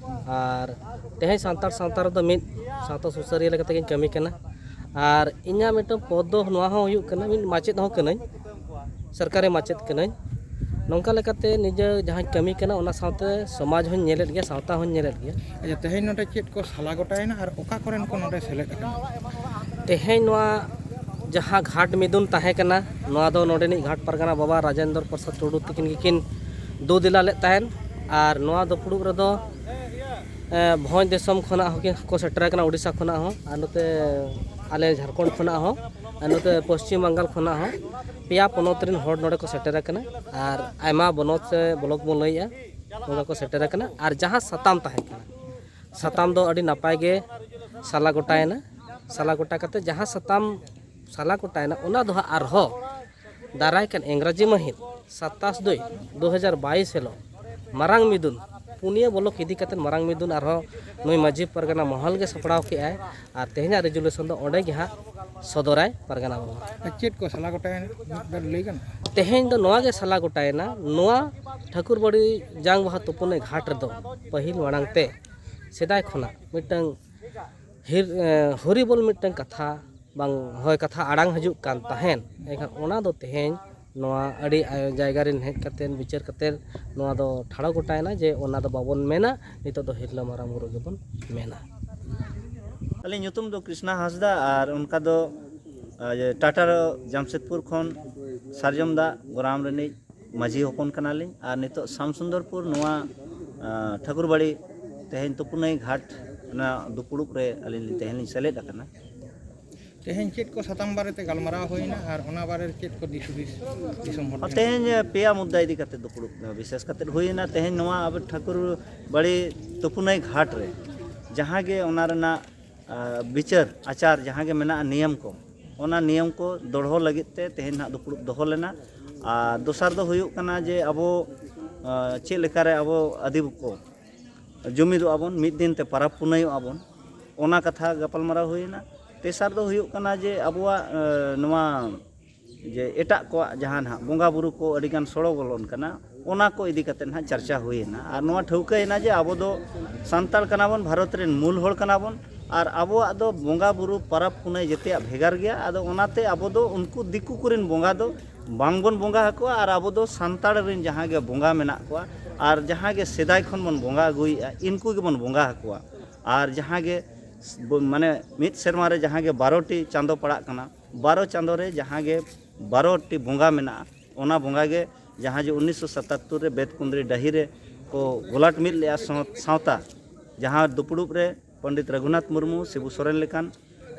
ᱟᱨ ᱛᱮᱦᱮᱧ ᱥᱟᱱᱛᱟᱲ ᱥᱟᱶᱛᱟ ᱨᱮᱫᱚ ᱢᱤᱫ ᱥᱟᱶᱛᱟ ᱥᱩᱥᱟᱹᱨᱤᱭᱟᱹ ᱞᱮᱠᱟᱛᱮ ᱜᱤᱧ ᱠᱟᱹᱢᱤ ᱠᱟᱱᱟ᱾ ᱟᱨ ᱤᱧᱟᱹᱜ ᱢᱤᱫᱴᱟᱝ ᱯᱚᱫᱽ ᱫᱚ ᱱᱚᱣᱟ ᱦᱚᱸ ᱦᱩᱭᱩᱜ ᱠᱟᱱᱟ, ᱢᱤᱫ ᱢᱟᱪᱮᱫ ᱦᱚᱸ ᱠᱟᱹᱱᱟᱹᱧ, ᱥᱚᱨᱠᱟᱨᱤ ᱢᱟᱪᱮᱫ ᱠᱟᱹᱱᱟᱹᱧ᱾ ᱱᱚᱝᱠᱟ ᱞᱮᱠᱟᱛᱮ ᱱᱤᱡᱮ ᱡᱟᱦᱟᱸᱧ ᱠᱟᱹᱢᱤ ᱠᱟᱱᱟ, ᱚᱱᱟ ᱥᱟᱶᱛᱮ ᱥᱚᱢᱟᱡᱽ ᱦᱚᱸᱧ ᱧᱮᱞᱮᱫ ᱜᱮᱭᱟ, ᱥᱟᱶᱛᱟ ᱦᱚᱸᱧ ᱧᱮᱞᱮᱫ ᱜᱮᱭᱟ᱾ ᱟᱪᱪᱷᱟ, ᱛᱮᱦᱮᱧ ᱱᱚᱰᱮ ᱪᱮᱫ ᱠᱚ ᱥᱟᱞᱟ ᱜᱚᱴᱟᱭᱮᱱᱟ ᱟᱨ ᱚᱠᱟ ᱠᱚᱨᱮᱱ ᱠᱚ ᱱᱚᱰᱮ ᱥᱮᱞᱮᱫ ᱟᱠᱟᱱᱟ? ᱛᱮᱦᱮᱧ ᱱᱚᱣᱟ ᱡᱟᱦᱟᱸ ᱜᱷᱟᱴ ᱢᱤᱫᱩᱱ ᱛᱟᱦᱮᱸ ᱠᱟᱱᱟ, ᱱᱚᱣᱟ ᱫᱚ ᱱᱚᱰᱮᱱᱤᱡ ᱜᱷᱟᱴ ᱯᱟᱨᱜᱟᱱᱟ ᱵᱟᱵᱟ ᱨᱟᱡᱮᱱᱫᱨᱚ ᱯᱨᱚᱥᱟᱫᱽ ᱴᱩᱰᱩ ᱛᱤᱠᱤᱱ ᱜᱮᱠᱤᱱ ᱫᱩ ᱫᱮᱞᱟ ᱞᱮᱫ ᱛᱟᱦᱮᱸᱱ᱾ ᱟᱨ ᱱᱚᱣᱟ ᱫᱩᱯᱲᱩᱵ ᱨᱮᱫᱚ ᱮ, ᱵᱷᱚᱸᱡᱽ ᱫᱤᱥᱚᱢ ᱠᱷᱚᱱᱟᱜ ᱦᱚᱸ ᱠᱚ ᱥᱮᱴᱮᱨ ᱟᱠᱟᱱᱟ, ᱳᱰᱤᱥᱟ ᱠᱷᱚᱱᱟᱜ ᱦᱚᱸ, ᱟᱨ ᱱᱚᱛᱮ ᱟᱞᱮ ᱡᱷᱟᱲᱠᱷᱚᱸᱰ ᱠᱷᱚᱱᱟᱜ ᱦᱚᱸ, ᱟᱨ ᱱᱚᱛᱮ ᱯᱚᱥᱪᱤᱢ ᱵᱟᱝᱜᱟᱞ ᱠᱷᱚᱱᱟᱜ ᱦᱚᱸ ᱯᱮᱭᱟ ᱯᱚᱱᱚᱛ ᱨᱮᱱ ᱦᱚᱲ ᱱᱚᱰᱮ ᱠᱚ ᱥᱮᱴᱮᱨ ᱟᱠᱟᱱᱟ᱾ ᱟᱨ ᱟᱭᱢᱟ ᱵᱚᱱᱚᱛ ᱥᱮ ᱵᱞᱚᱠ ᱵᱚᱱ ᱞᱟᱹᱭᱮᱜᱼᱟ, ᱚᱱᱠᱟ ᱠᱚ ᱥᱮᱴᱮᱨ ᱟᱠᱟᱱᱟ᱾ ᱟᱨ ᱡᱟᱦᱟᱸ ᱥᱟᱛᱟᱢ ᱛᱟᱦᱮᱸ ᱠᱟᱱᱟ, ᱥᱟᱛᱟᱢ ᱫᱚ ᱟᱹᱰᱤ ᱱᱟᱯᱟᱭ ᱜᱮ ᱥᱟᱞᱟ ᱜᱚᱴᱟᱭᱮᱱᱟ᱾ ᱥᱟᱞᱟ ᱜᱚᱴᱟ ᱠᱟᱛᱮ ᱡᱟᱦᱟᱸ ᱥᱟᱛᱟᱢ ᱥᱟᱞᱟ ᱜᱚᱴᱟᱭᱮᱱᱟ, ᱚᱱᱟ ᱫᱚ ᱦᱟᱸᱜ ᱟᱨᱦᱚᱸ ᱫᱟᱨᱟᱭ ᱠᱟᱱ ᱤᱝᱨᱟᱡᱤ ᱢᱟᱹᱦᱤᱛ ᱥᱟᱛᱟᱥ ᱫᱩᱭ ᱫᱩ ᱦᱟᱡᱟᱨ ᱵᱟᱭᱤᱥ ᱦᱤᱞᱳᱜ ᱢᱟᱨᱟᱝ ᱢᱤᱫᱩᱱ, ᱯᱩᱱᱭᱟᱹ ᱵᱞᱚᱠ ᱤᱫᱤ ᱠᱟᱛᱮ ᱢᱟᱨᱟᱝ ᱢᱤᱫᱩᱱ ᱟᱨᱦᱚᱸ ᱱᱩᱭ ᱢᱟᱹᱡᱷᱤ ᱯᱟᱨᱜᱟᱱᱟ ᱢᱚᱦᱚᱞ ᱜᱮ ᱥᱟᱯᱲᱟᱣ ᱠᱮᱜᱼᱟᱭ᱾ ᱟᱨ ᱛᱮᱦᱮᱧᱟᱜ ᱨᱮᱡᱩᱞᱮᱥᱚᱱ ᱫᱚ ᱚᱸᱰᱮ ᱜᱮ ᱦᱟᱸᱜ ᱥᱚᱫᱚᱨᱟᱭ ᱯᱟᱨᱜᱟᱱᱟ ᱵᱟᱵᱟ᱾ ᱟᱨ ᱪᱮᱫ ᱠᱚ ᱥᱟᱞᱟ ᱜᱚᱴᱟᱭᱮᱱᱟ, ᱢᱤᱫ ᱵᱟᱨ ᱞᱟᱹᱭ ᱜᱟᱱᱚᱜᱼᱟ? ᱛᱮᱦᱮᱧ ᱫᱚ ᱱᱚᱣᱟ ᱜᱮ ᱥᱟᱞᱟ ᱜᱚᱴᱟᱭᱮᱱᱟ, ᱱᱚᱣᱟ ᱴᱷᱟᱹᱠᱩᱨᱵᱟᱲᱤ ᱡᱟᱝ ᱵᱟᱦᱟ ᱛᱩᱯᱩᱱᱟᱹᱭ ᱜᱷᱟᱴ ᱨᱮᱫᱚ ᱯᱟᱹᱦᱤᱞ ᱢᱟᱲᱟᱝ ᱛᱮ ᱥᱮᱫᱟᱭ ᱠᱷᱚᱱᱟᱜ ᱢᱤᱫᱴᱟᱝ ᱦᱤᱨ-, ᱮ, ᱦᱚᱨᱤᱵᱚᱞ ᱢᱤᱫᱴᱟᱝ ᱠᱟᱛᱷᱟ ᱵᱟᱝ ᱦᱚᱭ ᱠᱟᱛᱷᱟ ᱟᱲᱟᱝ ᱦᱤᱡᱩᱜ ᱠᱟᱱ ᱛᱟᱦᱮᱸᱱ, ᱮᱱᱠᱷᱟᱱ ᱚᱱᱟ ᱫᱚ ᱛᱮᱦᱮᱧ ᱱᱚᱣᱟ ᱟᱹᱰᱤ ᱟᱭ-, ᱡᱟᱭᱜᱟ ᱨᱮ ᱦᱮᱡ ᱠᱟᱛᱮ, ᱵᱤᱪᱟᱹᱨ ᱠᱟᱛᱮ ᱱᱚᱣᱟ ᱫᱚ ᱴᱷᱟᱲᱚ ᱜᱚᱴᱟᱭᱮᱱᱟ ᱡᱮ ᱚᱱᱟ ᱫᱚ ᱵᱟᱵᱚᱱ ᱢᱮᱱᱟ, ᱱᱤᱛᱚᱜ ᱫᱚ ᱦᱤᱨᱞᱟᱹ ᱢᱟᱨᱟᱝ ᱵᱩᱨᱩ ᱜᱮᱵᱚᱱ ᱢᱮᱱᱟ᱾ ᱟᱹᱞᱤᱧ ᱧᱩᱛᱩᱢ ᱫᱚ ᱠᱨᱤᱥᱱᱟ ᱦᱟᱸᱥᱫᱟ, ᱟᱨ ᱚᱱᱠᱟ ᱫᱚ, ᱟ, ᱡᱮ ᱴᱟᱴᱟ ᱡᱟᱢᱥᱮᱫᱽᱯᱩᱨ ᱠᱷᱚᱱ ᱥᱟᱨᱡᱚᱢ ᱫᱟᱜ ᱜᱚᱨᱟᱢ ᱨᱤᱱᱤᱡ ᱢᱟᱹᱡᱷᱤ ᱦᱚᱯᱚᱱ ᱠᱟᱱᱟᱞᱤᱧ᱾ ᱟᱨ ᱱᱤᱛᱚᱜ ᱥᱟᱢᱥᱩᱱᱫᱚᱨᱯᱩᱨ ᱱᱚᱣᱟ, ᱟ, ᱴᱷᱟᱹᱠᱩᱨᱵᱟᱲᱤ, ᱛᱮᱦᱮᱧ ᱛᱩᱯᱩᱱᱟᱹᱭ ᱜᱷᱟᱴ ᱚᱱᱟ ᱫᱩᱯᱲᱩᱵ ᱨᱮ ᱟᱹᱞᱤᱧ ᱞᱤᱧ ᱛᱮᱦᱮᱧ ᱞᱤᱧ ᱥᱮᱞᱮᱫ ᱟᱠᱟᱱᱟ᱾ ᱛᱮᱦᱮᱧ ᱪᱮᱫ ᱠᱚ ᱥᱟᱛᱟᱢ ᱵᱟᱨᱮᱛᱮ ᱜᱟᱞᱢᱟᱨᱟᱣ ᱦᱩᱭᱱᱟ ᱟᱨ ᱚᱱᱟ ᱵᱟᱨᱮ ᱨᱮ ᱪᱮᱫ ᱠᱚ ᱫᱤᱥ ᱦᱩᱫᱤᱥ ᱫᱤᱥᱚᱢ ᱦᱚᱲ ᱴᱷᱮᱱ? ᱛᱮᱦᱮᱧ ᱯᱮᱭᱟ ᱢᱩᱫᱽᱫᱟ ᱤᱫᱤ ᱠᱟᱛᱮ ᱫᱩᱯᱲᱩᱵ ᱵᱤᱥᱮᱥ ᱠᱟᱛᱮ ᱦᱩᱭᱱᱟ᱾ ᱛᱮᱦᱮᱧ ᱱᱚᱣᱟ ᱟᱵᱚ ᱴᱷᱟᱹᱠᱩᱨ ᱵᱟᱲᱤ ᱛᱩᱯᱩᱱᱟᱹᱭ ᱜᱷᱟᱴ ᱨᱮ ᱡᱟᱦᱟᱸ ᱜᱮ ᱚᱱᱟ ᱨᱮᱱᱟᱜ, ᱟ, ᱵᱤᱪᱟᱹᱨ ᱟᱪᱟᱨ ᱡᱟᱦᱟᱸ ᱜᱮ ᱢᱮᱱᱟᱜᱼᱟ, ᱱᱤᱭᱚᱢ ᱠᱚ, ᱚᱱᱟ ᱱᱤᱭᱚᱢ ᱠᱚ ᱫᱚᱲᱦᱚ ᱞᱟᱹᱜᱤᱫ ᱛᱮ ᱛᱮᱦᱮᱧ ᱱᱟᱦᱟᱜ ᱫᱩᱯᱲᱩᱵ ᱫᱚᱦᱚ ᱞᱮᱱᱟ᱾ ᱟᱨ ᱫᱚᱥᱟᱨ ᱫᱚ ᱦᱩᱭᱩᱜ ᱠᱟᱱᱟ ᱡᱮ ᱟᱵᱚ, ᱟ, ᱪᱮᱫ ᱞᱮᱠᱟᱨᱮ ᱟᱵᱚ ᱟᱹᱫᱤᱢ ᱠᱚ ᱡᱩᱢᱤᱫᱚᱜ ᱟᱵᱚᱱ, ᱢᱤᱫ ᱫᱤᱱ ᱛᱮ ᱯᱟᱨᱟᱵᱽ ᱯᱩᱱᱟᱹᱭᱚᱜ ᱟᱵᱚᱱ, ᱚᱱᱟ ᱠᱟᱛᱷᱟ ᱜᱟᱯᱟᱞᱢᱟᱨᱟᱣ ᱦᱩᱭᱮᱱᱟ᱾ ᱛᱮᱥᱟᱨ ᱫᱚ ᱦᱩᱭᱩᱜ ᱠᱟᱱᱟ ᱡᱮ ᱟᱵᱚᱣᱟᱜ, ᱮ, ᱱᱚᱣᱟ ᱡᱮ ᱮᱴᱟᱜ ᱠᱚᱣᱟᱜ ᱡᱟᱦᱟᱸ ᱱᱟᱦᱟᱜ ᱵᱚᱸᱜᱟ ᱵᱩᱨᱩ ᱠᱚ ᱟᱹᱰᱤᱜᱟᱱ ᱥᱚᱲᱚ ᱵᱚᱞᱚᱱ ᱠᱟᱱᱟ, ᱚᱱᱟ ᱠᱚ ᱤᱫᱤ ᱠᱟᱛᱮ ᱱᱟᱦᱟᱜ ᱪᱟᱨᱪᱟ ᱦᱩᱭᱮᱱᱟ᱾ ᱟᱨ ᱱᱚᱣᱟ ᱴᱷᱟᱹᱣᱠᱟᱹᱭᱮᱱᱟ ᱡᱮ ᱟᱵᱚ ᱫᱚ ᱥᱟᱱᱛᱟᱲ ᱠᱟᱱᱟ ᱵᱚᱱ, ᱵᱷᱟᱨᱚᱛ ᱨᱮᱱ ᱢᱩᱞ ᱦᱚᱲ ᱠᱟᱱᱟ ᱵᱚᱱ, ᱟᱨ ᱟᱵᱚᱣᱟᱜ ᱫᱚ ᱵᱚᱸᱜᱟ ᱵᱩᱨᱩ, ᱯᱟᱨᱟᱵᱽ ᱯᱩᱱᱟᱹᱭ ᱡᱮᱛᱮᱭᱟᱜ ᱵᱷᱮᱜᱟᱨ ᱜᱮᱭᱟ᱾ ᱟᱫᱚ ᱚᱱᱟᱛᱮ ᱟᱵᱚ ᱫᱚ ᱩᱱᱠᱩ ᱫᱤᱠᱩ ᱠᱚᱨᱮᱱ ᱵᱚᱸᱜᱟ ᱫᱚ ᱵᱟᱝᱵᱚᱱ ᱵᱚᱸᱜᱟ ᱟᱠᱚᱣᱟ, ᱟᱨ ᱟᱵᱚ ᱫᱚ ᱥᱟᱱᱛᱟᱲ ᱨᱮᱱ ᱡᱟᱦᱟᱸ ᱜᱮ ᱵᱚᱸᱜᱟ ᱢᱮᱱᱟᱜ ᱠᱚᱣᱟ ᱟᱨ ᱡᱟᱦᱟᱸ ᱜᱮ ᱥᱮᱫᱟᱭ ᱠᱷᱚᱱ ᱵᱚᱱ ᱵᱚᱸᱜᱟ ᱟᱹᱜᱩᱭᱮᱫᱼᱟ, ᱤᱱᱠᱩ ᱜᱮᱵᱚᱱ ᱵᱚᱸᱜᱟ ᱟᱠᱚᱣᱟ᱾ ᱟᱨ ᱡᱟᱦᱟᱸ ᱜᱮ ᱵᱚ-, ᱢᱟᱱᱮ ᱢᱤᱫ ᱥᱮᱨᱢᱟ ᱨᱮ ᱡᱟᱦᱟᱸ ᱜᱮ ᱵᱟᱨᱚ ᱴᱤ ᱪᱟᱸᱫᱚ ᱯᱟᱲᱟᱜ ᱠᱟᱱᱟ, ᱵᱟᱨᱚ ᱪᱟᱸᱫᱚ ᱨᱮ ᱡᱟᱦᱟᱸ ᱜᱮ ᱵᱟᱨᱚ ᱴᱤ ᱵᱚᱸᱜᱟ ᱢᱮᱱᱟᱜᱼᱟ, ᱚᱱᱟ ᱵᱚᱸᱜᱟ ᱜᱮ ᱡᱟᱦᱟᱸ ᱡᱮ ᱩᱱᱤᱥᱥᱚ ᱥᱟᱛᱟᱛᱛᱳᱨ ᱨᱮ ᱵᱮᱛᱠᱩᱸᱫᱽᱨᱤ ᱰᱟᱹᱦᱤ ᱨᱮ ᱠᱚ ᱜᱚᱞᱟᱴ ᱢᱤᱫ ᱞᱮᱫᱼᱟ ᱥᱟᱶ- ᱥᱟᱶᱛᱟ, ᱡᱟᱦᱟᱸ ᱫᱩᱯᱲᱩᱵ ᱨᱮ ᱯᱚᱱᱰᱤᱛ ᱨᱟᱹᱜᱷᱩᱱᱟᱛᱷ ᱢᱩᱨᱢᱩ, ᱥᱤᱵᱩ ᱥᱚᱨᱮᱱ ᱞᱮᱠᱟᱱ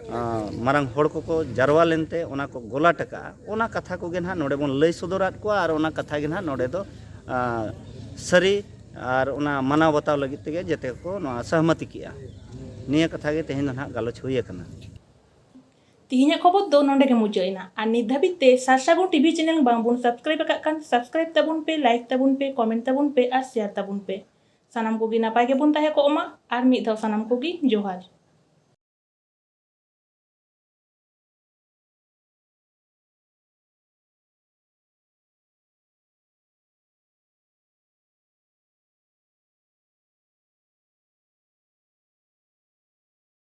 ᱟᱸ, ᱢᱟᱨᱟᱝ ᱦᱚᱲ ᱠᱚᱠᱚ ᱡᱟᱨᱣᱟ ᱞᱮᱱᱛᱮ ᱚᱱᱟ ᱠᱚ ᱜᱚᱞᱟᱴ ᱟᱠᱟᱫᱼᱟ, ᱚᱱᱟ ᱠᱟᱛᱷᱟ ᱠᱚᱜᱮ ᱱᱟᱦᱟᱜ ᱱᱚᱰᱮ ᱵᱚᱱ ᱞᱟᱹᱭ ᱥᱚᱫᱚᱨᱟᱫ ᱠᱚᱣᱟ᱾ ᱟᱨ ᱚᱱᱟ ᱠᱟᱛᱷᱟ ᱜᱮ ᱱᱟᱦᱟᱜ ᱱᱚᱰᱮ ᱫᱚ ᱟᱸ, ᱥᱟᱹᱨᱤ ᱟᱨ ᱚᱱᱟ ᱢᱟᱱᱟᱣ ᱵᱟᱛᱟᱣ ᱞᱟᱹᱜᱤᱫ ᱛᱮᱜᱮ ᱡᱮᱛᱮ ᱠᱚ ᱱᱚᱣᱟ ᱥᱟᱦᱢᱟᱛᱤ ᱠᱮᱜᱼᱟ᱾ ᱱᱤᱭᱟᱹ ᱠᱟᱛᱷᱟ ᱜᱮ ᱛᱮᱦᱮᱧ ᱫᱚ ᱱᱟᱦᱟᱜ ᱜᱟᱞᱚᱪ ᱦᱩᱭ ᱟᱠᱟᱱᱟ᱾ ᱛᱤᱦᱤᱧᱟᱜ ᱠᱷᱚᱵᱚᱨ ᱫᱚ ᱱᱚᱰᱮ ᱜᱮ ᱢᱩᱪᱟᱹᱫ ᱮᱱᱟ᱾ ᱟᱨ ᱱᱤᱛ ᱫᱷᱟᱹᱵᱤᱡ ᱛᱮ ᱥᱟᱨᱥᱟᱹᱜᱩᱱ ᱴᱤᱵᱷᱤ ᱪᱮᱱᱮᱞ ᱵᱟᱝ ᱵᱚᱱ ᱥᱟᱵᱥᱠᱨᱟᱭᱤᱵ ᱟᱠᱟᱫ ᱠᱷᱟᱱ ᱥᱟᱵᱥᱠᱨᱟᱭᱤᱵ ᱛᱟᱵᱚᱱ ᱯᱮ, ᱞᱟᱭᱤᱠ ᱛᱟᱵᱚᱱ ᱯᱮ, ᱠᱚᱢᱮᱱᱴ ᱛᱟᱵᱚᱱ ᱯᱮ ᱟᱨ ᱥᱮᱭᱟᱨ ᱛᱟᱵᱚᱱ ᱯᱮ᱾ ᱥᱟᱱᱟᱢ ᱠᱚᱜᱮ ᱱᱟᱯᱟᱭ ᱜᱮᱵᱚᱱ ᱛᱟᱦᱮᱸ ᱠᱚᱜ ᱢᱟ᱾ ᱟᱨ ᱢᱤᱫ ᱫᱷᱟᱣ ᱥᱟᱱᱟᱢ ᱠᱚᱜᱮ ᱡᱚᱦᱟᱨ᱾